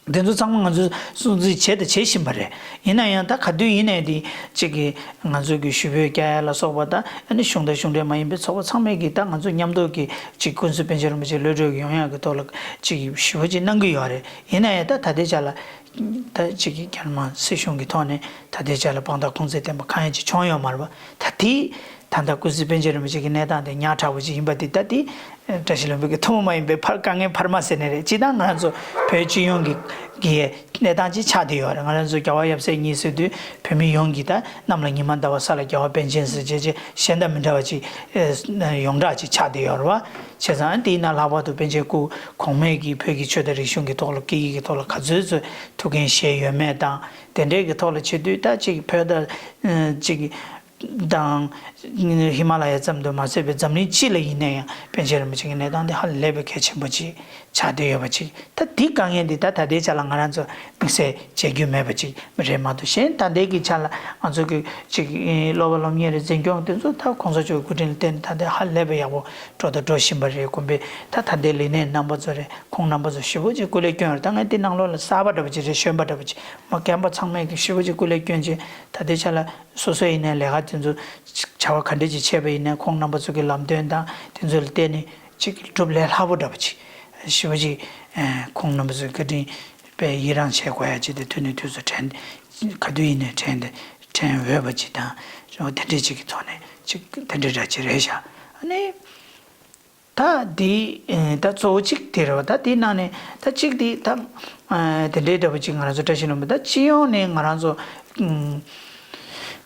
དེ་ཚོ་ཚང་མ་ང་ཚོས་སྲུང་བརྩི་བྱས་དང་བྱེད་བཞིན་པ་རེད། ཡིན་ན་ཡང་ད་ག་དུས་ཡིན་ནའི་དེ་ཅིག་གི་ང་ཚོ་གི་ཞུ་འབོད་རྒྱག་ཡ་ལ་སོགས་པ་དང་ཨ་ནི་གཞུང་དང་གཞུང་འབྲེལ་མ་ཡིན་པའི་ཚོགས་པ་ཚང་མས་ཀྱི་ད་ང་ཚོ་མཉམ་དུ་གི་ཅིག་ཀུན་གཟིགས་པཎ་ཆེན་རིན་པོ་ཆེ་གློད་གྲོལ་གྱི་ཡོང་ཡ་གི་ཐོག་ལ་ཅིག་ཞུ་བ་ཅིག་གནང་གི་ཡོད་རེད། ཡིན་ན་ཡང་ད་ད་ལྟའི་ཆ་ལ། ད་གཅིག་གི་རྒྱ་ནག་སྲིད་གཞུང་གི་ཐོག་ནས་ད་ལྟའི་ཆ་ལ་དཔང་རྟགས་ཁུངས་བཙན་ལྡན་པ་གང་ཡང་ཅིག་བྱུང་ཡོད་མ་རེད་པ། ད་དེ་ ད་ལྟ་ཀུན་གཟིགས་པཎ་ཆེན་རིན་པོ་ཆེ་གི་གནས་སྟངས་དེ་ཉག་ཕྲ་བོ་ཅིག་ཡིན་པ་དེ་ད་དེ་བཀྲ་ཤིས་ལྷུན་པོ་གི་ཐུན་མོང་མ་ཡིན་པའི་ཕར་དཀའ་ངལ་འཕར་མ་ཟེར་ནི་རེད། སྤྱིར་བཏང་ང་རང་ཚོ་བོད་སྤྱི་ཡོངས་ཀྱི་གི་གནས་སྟངས་ཅིག་ཆགས་བསྡད་ཡོད་རེད། ང་རང་ཚོ་རྒྱལ་བ་ཡབ་སྲས་གཉིས་ཟེར་དུས་བོད་མི་ཡོངས་ཀྱི་ད་གནམ་ལ་ཉི་མ་ཟླ་བ་ས་ལ་རྒྱལ་བ་པཎ་ཆེན་ཟེར་བྱས་བྱས་གཞན་དང་མི་འདྲ་བ་ཅིག་ཡོངས་གྲགས་ཅིག་ཆགས་བསྡད་ཡོད་རེད་བ། བྱས་ཙང་དེ་ཡིན་ན་ལྷག་པར་དུ་པཎ་ཆེན་སྐུ་གོང་མས་ཀྱི་བོད་ཀྱི་ཆོས་དང་རིག་གཞུང་གི་ཐོག་ལ་སྐད་ཡིག་གི་ཐོག་ལ་ག་ཚོད་ཚོད་ཐུགས་འགན་བཞེས་ཡོད་མེད་དང་དེ་འདྲའི་གི་ཐོག་ལ་བྱེད་དུས་ད་ཅིག་བོད་དང་ཅིག་དང་། ཧི་མ་ལ་ཡ་ཙམ་དུ་མ་ཟད་པའི་འཛམ་གླིང་སྤྱི་ལ་ཡིན་ན་ཡང་པཎ་ཆེན་རིན་པོ་ཆེ་གི་གནས་སྟངས་འདི་ཧ་ལས་པའི་གལ་ཆེན་པོ་ཅིག་ཆགས་བསྡད་ཡོད་པ་ཅིག་ད་འདི་དཀའ་ངལ་འདི་ད་ད་ལྟའི་ཆ་ལ་ང་རང་ཚོ་དམིགས་བསལ་བྱེད་རྒྱུ་མེད་པ་ཅིག་རེད་མ་གཏོགས། གཞན་ད་ལྟའི་གི་ཆ་ལ་ང་ཚོ་གི་ཅིག་སློབ་པ་སློབ་གཉེར་རེད། འཛིན་སྐྱོང་དེ་ཚོ་ད་གོང་ས་མཆོག་གི་སྐུ་དྲིན་ལ་བརྟེན་ནས་ད་ལྟ་ཧ་ལས་པའི་ཡག་པོ་འགྲོ་དང་འགྲོ་བཞིན་པ་རེད། དགོན་པའི་ད་ད་ལྟའི་ལས་སྣེ་རྣམ་པ་ཚོ་རེད། ཁོང་རྣམ་པ་ཚོ་ཞེ་པོ་ཅིག་སྐུ་ལས་བསྐྱོན་ཡོད་རེད། ད་ངས་འདི་ནང་ལོགས་ལ་གསར་པ་འདྲ་པོ་ཅིག་རེད། གཞོན་པ་འདྲ་པོ་ཅིག་མ་རྒན་པ་ཚང་མས་གི་ཞེ་པོ་ཅིག་སྐུ་ལས་བསྐྱོན་བྱས་ད་ལྟའི་ཆ་ལ། སོ་སོ་ཡིན་ནའི་ལས་ཀ་དེ་ཚོ་བྱ་བ་ག་འདྲ་ཅིག་བྱས་པ་ཡིན་ནའི་ཁོང་རྣམ་པ་ཚོ་གི་ལམ་སྟོན་དང་དེ་ཚོ་ལ་བརྟེན་ནས་ཅིག་སྒྲུབ་ལས་སླ་པོ་འདྲ་པོ་ཅིག་ཞེ་པོ་ཅིག་ཁོང་རྣམ་པ་ཚོའི་བཀའ་དྲིན་པས་ཡི་རང་བྱེད་དགོས་ཡ་ཅིག་དེ་དུས་ནས་དུས་སུ་དྲན་ག་དུས་ཡིན་ནའི་དྲན་དེ་དྲན་འོས་པ་ཅིག་དང་དེ་འདྲ་ཅིག་གི་ཐོག་ནས་ཅིག་དེ་འདྲ་འདྲ་ཅིག་རེད་ཤག་ཨ་ནི། ད་འདི་ད་གཙོ་བོ་གཅིག་དེ་རེད་བ། ད་དེའི་ནང་ནས་ད་གཅིག་དེ་ད་དེ་འདྲའི་འདྲ་པོ་གཅིག་ང་རང་ཚོ་བཀྲ་ཤིས་ལྷུན་པོ་ད་སྤྱི་ཡོངས་ནས་ང་རང་ཚོ་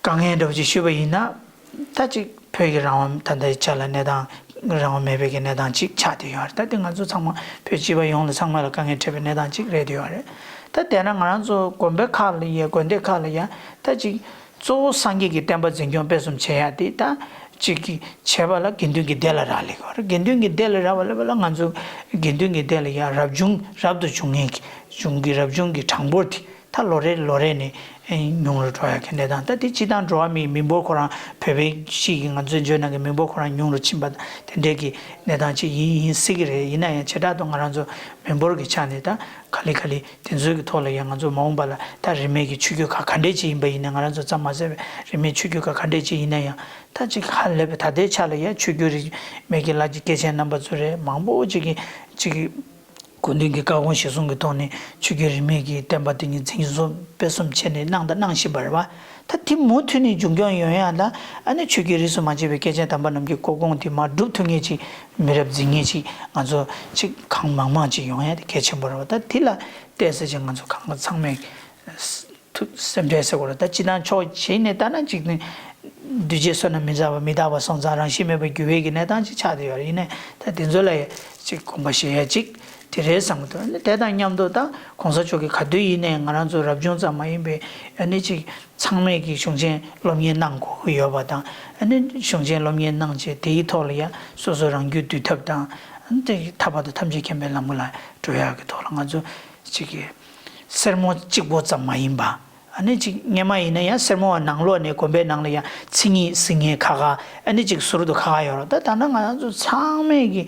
དཀའ་ངལ་འདྲ་པོ་གཅིག་ཞུས་པ་ཡིན་ན། ད་གཅིག་བོད་ཀྱི་རང་དབང་ད་ལྟའི་ཆ་ལ་གནས་སྟངས་རང་དབང་མེད་པའི་གི་གནས་སྟངས་གཅིག་ཆགས་བསྡད་ཡོད་རེད། ད་དེ་ང་ཚོ་ཚང་མ་བོད་སྤྱི་པ་ཡོངས་ལ་ཚང་མ་ལ་དཀའ་ངལ་འཕྲད་པའི་གནས་སྟངས་གཅིག་རེད་བསྡད་ཡོད་རེད། ད་དེ་ན་ང་རང་ཚོ་དགོན་པའི་ཁག་ལ་ཡ་དགོན་སྡེ་ཁག་ལ་ཡ་ད་གཅིག་གཙོ་བོ་སངས་རྒྱས་ཀྱི་བསྟན་པ་འཛིན་སྐྱོང་སྤེལ་གསུམ་བྱེད་ཡ་དེ་ད་གཅིག་གི་བྱེད་པ་ལ་དགེ་འདུན་གྱི་སྡེ་ལ་རག་ལས་དགོས་རེད། དགེ་འདུན་གྱི་སྡེ་ལ་རག་པ་ལ་པ་ལ་ང་ཚོ་དགེ་འདུན་གྱི་སྡེ་ལ་ཡ་རབ་བྱུང་རབ་ཏུ་བྱུང་མཁན་གྱི་བྱུང་གི་རབ་བྱུང་གི་གྲངས་འབོར་དེ་ད་ལོ་རེ་ལོ་རེ་ནས་ཉུང་རུ་འགྲོ་ཡ་གི་གནས་སྟངས། ད་དེ་སྤྱི་བཏང་འགྲོ་བ་མིའི་མི་འབོར་ཁོ་རང་བོད་པའི་གཞིས་ཀྱི་ང་ཚོའི་འཇོན་ནང་གི་མི་འབོར་ཁོ་རང་ཉུང་རུ་ཕྱིན་པ་དེ་འདྲའི་གི་གནས་སྟངས་ཅིག་ཡིན་ཡིན་སྲིད་ཀྱི་རེད། ཡིན་ན་ཡང་བྱེ་བྲག་ཏུ་ང་རང་ཚོ་མི་འབོར་གྱི་ཆ་ནས་ད་ག་ལེ་ག་ལེ། དེ་ཚོའི་གི་ཐོག་ལ་ཡང་ང་ཚོ་མ་འོངས་པ་ལ་ད་རིས་མེད་ཀྱི་ཆོས་བརྒྱུད་ཁག་ག་འདྲས་ཅིག་ཡིན་པ་ཡིན་ན། ང་རང་ཚོ་ཙམ་མ་ཟད་པའི་རིས་མེད་ཆོས་བརྒྱུད་ཁག་ག་འདྲས་ཅིག་ཡིན་ན་ཡང་ད་ཅིག་ཧ་ལས་པའི་ད་ལྟའི་ཆ་ལ་ཡང་ཆོས་བརྒྱུད་རིས་མེད་ཀྱི་ལ་ཅིག་སྐྱེས་ཆེན་རྣམ་པ་ཚོ་རེད། མང་པོ་ཅིག་གིས་ཅིག་གི་སྐུ་མདུན་གྱི་བཀའ་དགོངས་གཞིར་བཟུང་གི་ཐོག་ནས་ཆོས་བརྒྱུད་རིས་མེད་ཀྱི་བསྟན་པ་དེ་ཉིད་འཛིན་སྐྱོང་སྤེལ་གསུམ་བྱས་ནས་གནང་དང་གནང་བཞིན་པ་རེད་བ། ད་དེ་མུ་མཐུད་ནས་འབྱུང་སྐྱོང་ཡོང་ཡ་ལ་ཨ་ནི་ཆོས་བརྒྱུད་རིས་སུ་མ་ཆད་པའི་སྐྱེས་ཆེན་དམ་པ་རྣམས་ཀྱི་སྐུ་དགོངས་དེ་མར་སྒྲུབ་ཐུབ་མཁན་ཅིག་མི་རབས་འཛིན་མཁན་ཅིག་ང་ཚོ་ཅིག་གང་མང་མང་ཅིག་ཡོང་ཡ་དེ་གལ་ཆེན་པོ་རེད་བ། ད་དེ་ལ་བལྟས་ཚེ་ཅིག་ང་ཚོ་གང་ག་ཚང་མས་ཐུགས་སེམས་ཁྲལ་ཟེར་དགོས་རེད། ད་སྤྱི་བཏང་ཕྱོགས་གཞན་ནས་ལྟ་ན་ཅིག་ནི་འདུས་བྱས་བསོད་ནམས་མི་ཟད་པ་མི་རྟག་པ་སོང་ཙང་རང་བཞིན་མེད་པར་འགྱུར་བའི་གི་གནས་སྟངས་ཅིག་ཆགས་བསྡད་ཡོད་རེད། ཡིན་ནའི་ད་དེ་ཚོ་ལ་ཡ་ཅིག་དགོངས་པ་བཞེས་ཡ་ཅིག་དེ་རེད་བསམ་གི་འདུག་ཨ་ནི་དེ་དང་མཉམ་དུ་ད་གོང་ས་མཆོག་གིས་ག་དུས་ཡིན་ནའི་ང་རང་ཚོ་རབ་བྱུང་ཙམ་མ་ཡིན་པའི་ཨ་ནི་ཅིག་ཚང་མས་ཀྱི་གཞུང་ཆེན་སློབ་གཉེར་གནང་དགོས་ཀྱི་ཡོད་པ་དང་། ཨ་ནི་གཞུང་ཆེན་སློབ་གཉེར་གནང་བྱས་དེའི་ཐོག་ལ་ཡ་སོ་སོ་རང་རྒྱུད་འདུལ་ཐབས་དང་། ཨ་ནི་དེ་ཐར་པ་དང་ཐམས་ཅད་མཁྱེན་པའི་ལམ་ལ་འགྲོ་ཡག་གི་ཐོག་ལ་ང་ཚོ་ཅིག་གི་སེར་མོ་གཅིག་པོ་ཙམ་མ་ཡིན་པ། ཨ་ནི་ཅིག་སྔས་མ་ཡིན་ན་ཡང་སེར་མོ་བ་ནང་ལོགས་ནས་དགོན་པའི་ནང་ལ་ཡང་མཚན་ཉིད་གཟིགས་མཁན་ཁ་ཁ། ཨ་ནི་ཅིག་ཟུར་དུ་ཁ་ཁ་ཡོད་རེད། ད་ད་ལྟ་ང་རང་ཚོ་ཚང་མས་ཀྱི་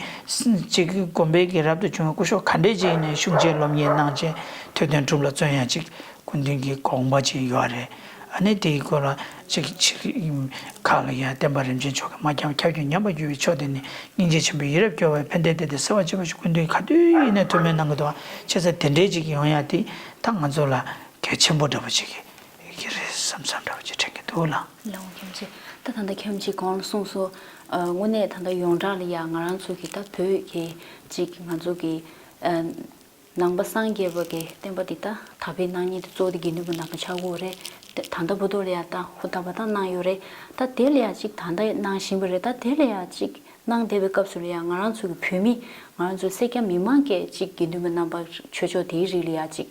ཅིག་དགོན་པའི་གི་རབ་ཏུ་བྱུང་བའི་སྐུ་ཞབས་ག་འདྲས་ཅིག་ཡིན་ནའི་གཞུང་ཆེན་སློབ་གཉེར་གནང་བྱས་ཐོས་དོན་སྒྲུབ་ལ་བརྩོན་ཡ་ཅིག་སྐུ་མདུན་གྱི་དགོངས་པ་ཅིག་ཡོད་རེད། ཨ་ནི་དེའི་སྐོར་ལ་ཅིག་ཅིག་ཁག་ལ་ཡང་བསྟན་པ་རིམ་བྱོན་མཆོག་གི་མ་འཁྱམས་ཁྱབ་འཇུག་ཉམས་པར་གྱུར་པའི་མཆོག་དེ་ནི་སྙིང་རྗེ་ཆེན་པོས་ཡིད་རབ་སྐྱོ་བའི་ཕན་བདེ་བདེ་སྟེ་གསོལ་བ་བཅོལ་བ་ཞིག་སྐུ་མདུན་གྱིས་ག་དུས་ཡིན་ནའི་ཐུགས་སྨོན་གནང་གི་འདུག་བ། བྱས་ཙང་དེ་འདྲའི་ཅིག་ཡོང་ཡ་དེ་ད་ང་ཚོ་ལ་གལ་ཆེན་པོ་འདྲ་པོ་ཅིག་གི་རེད་བསམ་བསམ་འདྲ་པོ་ཅིག་དྲན་གྱི་འདུག་ལགས། ལགས་འོང་ཁྱེད་ཀྱིས་ད་ད་ལྟ་ཁྱེད་ཀྱིས་གོང་ལ་གསུངས་སོང་། དངོས་གནས་ད་ལྟ་ཡོངས་གྲགས་ལ་ཡ་ང་རང་ཚོ་གི་ད་བོད་ཀྱི་ཅིག་ང་ཚོ་གི་ནང་པ་སངས་རྒྱས་པ་གི་བསྟན་པ་འདི་ད་དར་སྤེལ་གནང་མཁན་དེ་གཙོ་བོ་དེ་དགེ་འདུན་པ་ནང་པ་ཆགས་ཀྱི་ཡོད་རེད། དེ་ད་ལྟ་བར་དུ་ལ་ཡ་ད་ཧུར་ཐག་པ་ད་གནང་ཡོད་རེད། ད་དེ་ལ་ཡ་ཅིག་ད་ལྟ་གནང་བཞིན་པ་རེད། ད་དེ་ལ་ཡ་ཅིག་གནང་བསྡད་པའི་སྐབས་སུ་ལ་ཡ་ང་རང་ཚོ་གི་བོད་མི་ང་རང་ཚོ་སེར་སྐྱ་མི་མང་གིས་ཅིག་དགེ་འདུན་པ་རྣམ་པ་ཆོས་ཕྱོགས་དེའི་རིགས་ལ་ཡ་ཅིག་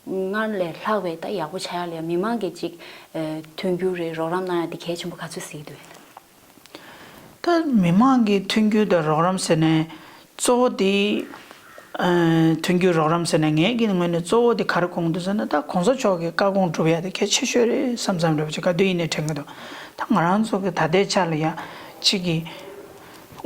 སྔར་ལས་ལྷག་པའི་ད་ཡག་པོ་ཆགས་ཡ་ལ་ཡ་མི་མང་གིས་ཅིག་མཐུན་འགྱུར་རེད་རོགས་རམ་གནང་ཡ་དེ་གལ་ཆེན་པོ་ག་ཚོད་གཟིགས་འདུག་ད་མི་མང་གི་མཐུན་འགྱུར་དང་རོགས་རམ་ཟེར་ནས་གཙོ་བོ་དེ། ཨ་མཐུན་འགྱུར་རོགས་རམ་ཟེར་ནས་ངའི་གི་ངོས་ནས་གཙོ་བོ་དེ་ག་རེ་དགོངས་འདུག་ཟེར་ན། ད་གོང་ས་མཆོག་གི་བཀའ་དགོངས་སྒྲུབ་ཡ་དེ་གལ་ཆེ་ཤོས་རེད་བསམ་བསམ་འདྲ་པོ་ཅིག་ག་དུས་ཡིན་ནའི་དྲན་གྱི་འདུག་ད་ང་རང་ཚོ་གི་ད་ལྟའི་ཆ་ལ་ཡ་གཅིག་གི་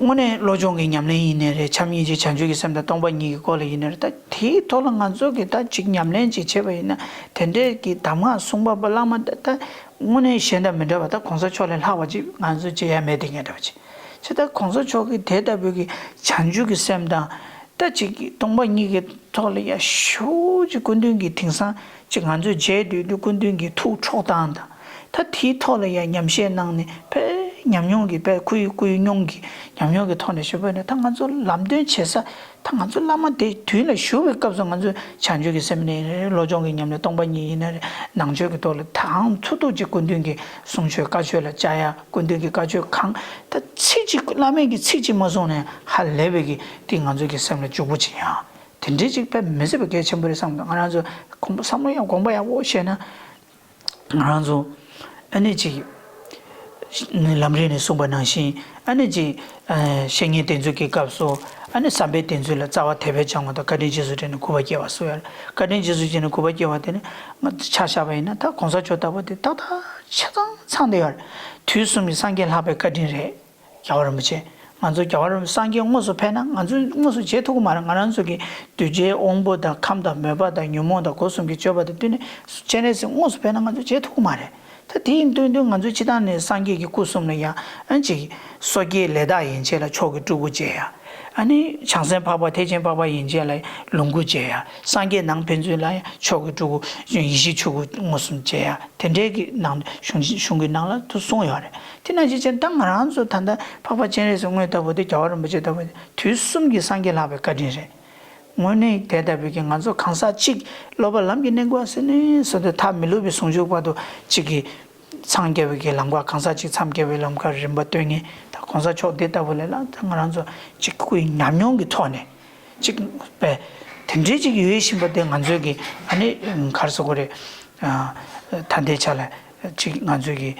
དངོས་གནས་བློ་སྦྱོང་གི་ཉམས་ལེན་ཡིན་ནའི་རེད། བྱམས་སྙིང་རྗེ་བྱང་ཆུབ་ཀྱི་སེམས་དང་སྟོང་པ་ཉིད་ཀྱི་སྐོར་ལ་ཡིན་ནའི་རེད། ད་དེའི་ཐོག་ལ་ང་ཚོ་གི་ད་ཅིག་ཉམས་ལེན་ཅིག་བྱས་པ་ཡིན་ན་དེ་འདྲའི་གི་གདམས་ངག་གསུངས་པ་པ་བླ་མ་ད་ད་དངོས་གནས་གཞན་དང་མི་འདྲ་བ་ད་གོང་ས་མཆོག་ལས་ལྷག་པ་ཅིག་ང་ཚོ་བྱེད་ཡ་མེད་དེ་ངས་འདྲ་པོ་ཅིག་བྱས། ད་གོང་ས་མཆོག་གི་དེ་ལྟ་བུའི་གི་བྱང་ཆུབ་ཀྱི་སེམས་དང་། ད་ཅིག་གི་སྟོང་པ་ཉིད་ཀྱི་ཐོག་ལ་ཡ་ཞུ་ཅིག་སྐུ་མདུན་གྱི་དེང་སང་ཅིག་ང་ཚོས་མཇལ་སྡོད་དུས་སྐུ་མདུན་གྱི་ཐུགས་འཕྲོག་སྟངས་དང་། ད་དེའི་ཐོག་ལ་ཡ་ཉམས་བཞེས་གནང་ནས་དཔེ་ ཉམས་མྱོང་གི་དཔེ་ཁོའི་ཁོའི་མྱོང་གི་ཉམས་མྱོང་གི་ཐོག་ནས་ཞུས་པ་ཡིན་ན། ད་ང་ཚོ་ལམ་སྟོན་བྱེད་ས། ད་ང་ཚོ་བླ་མ་དེ་དུས་ལ་བཞུགས་པའི་སྐབས་སུ་ང་ཚོ་བྱང་ཆུབ་ཀྱི་སེམས་ནི་ཡིན་ན་རེད། བློ་སྦྱོང་གི་ཉམས་ལེན་སྟོང་པ་ཉིད་ཡིན་ན་རེད། ནང་ཆོས་ཀྱི་ཐོག་ལ་དང་ཚུལ་ཐུག་ཅིག་སྐུ་མདུན་གྱི་གསུང་ཆོས་བཀའ་ཆོས་ལ་བཅར་ཡ། སྐུ་མདུན་གྱི་བཀའ་ཆོས་གང་ད་ཚིག་གཅིག་བླ་མས་ཀྱི་ཚིག་གཅིག་མ་གསུངས་ནས་ཧ་ལས་པའི་གི་དེ་ང་ཚོ་གི་སེམས་ལ་འཇུག་པོ་ཅིག་ཡང་དེ་འདྲའི་ཅིག་དཔེ་མི་སྲིད་པ་གལ་ཆེན་པོ་རེད་བསམ་གི་འདུག་ང་རང་ཚོ་དགོངས་པ་བསམ་བློ་ཡང་དགོངས་པ་ཡག་པོ་བཞེས་ན། ང་རང་ཚོ་ཨ་ནི་ཅིག་ལམ་རིམ་ནས་གསུངས་པ་ནང་བཞིན་ཨ་ནི་ཅིག་བཤེས་གཉེན་དེ་ཚོ་གི་སྐབས་སུ་ཨ་ནི་བསམ་པའི་དེ་ཚོ་ལ་རྩ་བ་དད་པས་སྦྱང་བ་དང་། བཀའ་དྲིན་རྗེས་སུ་དྲན་ནས་གུས་པ་སྐྱེ་བ་གསུངས་ཡོད། བཀའ་དྲིན་རྗེས་སུ་དྲན་ནས་གུས་པ་སྐྱེ་བ་དེ་ནི་ང་ཆ་བཞག་པ་ཡིན་ན། ད་གོང་ས་མཆོག་ལྟ་བུ་དེ་ཏག་ཏག་ཆ་ཚང་ཚང་བསྡད་ཡོད་རེད། དུས་གསུམ་གྱི་སངས་རྒྱས་ལྷག་པའི་བཀའ་དྲིན་རེད། རྒྱལ་བ་རིན་པོ་ཆེ། ང་ཚོ་རྒྱལ་བ་རིན་པོ་ཆེ་སངས་རྒྱས་དངོས་སུ་ཕེབས་ན་ང་ཚོས་དངོས་སུ་མཇལ་ཐུབ་ཀྱི་མ་རེད། ང་རང་ཚོ་གི་གདུལ་བྱའི་དབང་པོ་དང་ཁམས་དང་མོས་པ་དང་ཉོན་མོངས་དང་སྒོ་གསུམ་གྱི་སྤྱོད་པ་དང་བསྟུན་ནས་སྤྱན་རས་གཟིགས་དངོས་སུ་ཕེབས་ན་ང་ཚོས་མཇལ་ཐུབ་ཀྱི་མ་རེད། ད་དེ་ཡིན་དུས་དུས་ང་ཚོས་སྤྱིར་བཏང་ནས་སངས་རྒྱས་ཀྱི་སྐུ་གསུམ་ལ་ཡང་ཨ་ཅིག་སོ་སྐྱེའི་ལས་བདག་ཡན་ཆད་ལ་མཆོག་གི་སྤྲུལ་སྐུ་མཇལ་ཡ། ཨ་ནི་བྱང་སེམས་འཕགས་པ་ཐེག་ཆེན་འཕགས་པ་ཡན་ཆད་ལ་ལོངས་སྐུ་མཇལ་ཡ། སངས་རྒྱས་ནང་ཕན་ཚུན་ལ་ཡང་མཆོག་གི་སྤྲུལ་སྐུ་ཡེ་ཤེས་ཆོས་སྐུ་མངོན་སུམ་མཇལ་ཡ། དེ་འདྲའི་གི་ནང་གཞུང་གཞུང་གི་ནང་ལ་དུ་གསུངས་ཡོད་རེད། དེ་ནང་བཞིན་བྱས་ན་ད་ང་རང་ཚོ་ད་ལྟ་འཕགས་པ་སྤྱན་རས་གཟིགས་དངོས་ལྟ་བུ་དེ་རྒྱལ་བ་རིན་པོ་ཆེ་ལྟ་བུ་དེ་དུས་གསུམ་གྱི་སངས་རྒྱས་ལྷག་པའི་བཀའ་དྲིན་རེད། དངོས་གནས་དེ་ལྟ་བུའི་གི་ང་ཚོ་གང་ཟག་གཅིག་སློབ་པ་ལམ་གྱི་གནས་སྐབས་སུ་ནི་སོ་དེ་ཐག་མི་ལུས་པའི་ཟུང་འཇུག་བར་དུ་གཅིག་གི་འཚང་རྒྱ་བའི་གི་ལམ་ཁ། གང་ཟག་གཅིག་འཚང་རྒྱ་བའི་ལམ་ཁ་རིམ་པ་སྟོན་མཁན་ད་གོང་ས་མཆོག་དེ་ལྟ་བུ་ལས་ལ་ད་ང་རང་ཚོ་གཅིག་སྐུའི་ཉམས་མྱོང་གི་ཐོག་ནས་གཅིག་པས་དེ་འདྲའི་གཅིག་ཡོད་བཞིན་པ་དེ་ང་ཚོའི་གི་ཨ་ནི་ག་རེ་ཟེར་དགོས་རེད། ད་ལྟའི་ཆ་ལ་གཅིག་ང་ཚོའི་གི་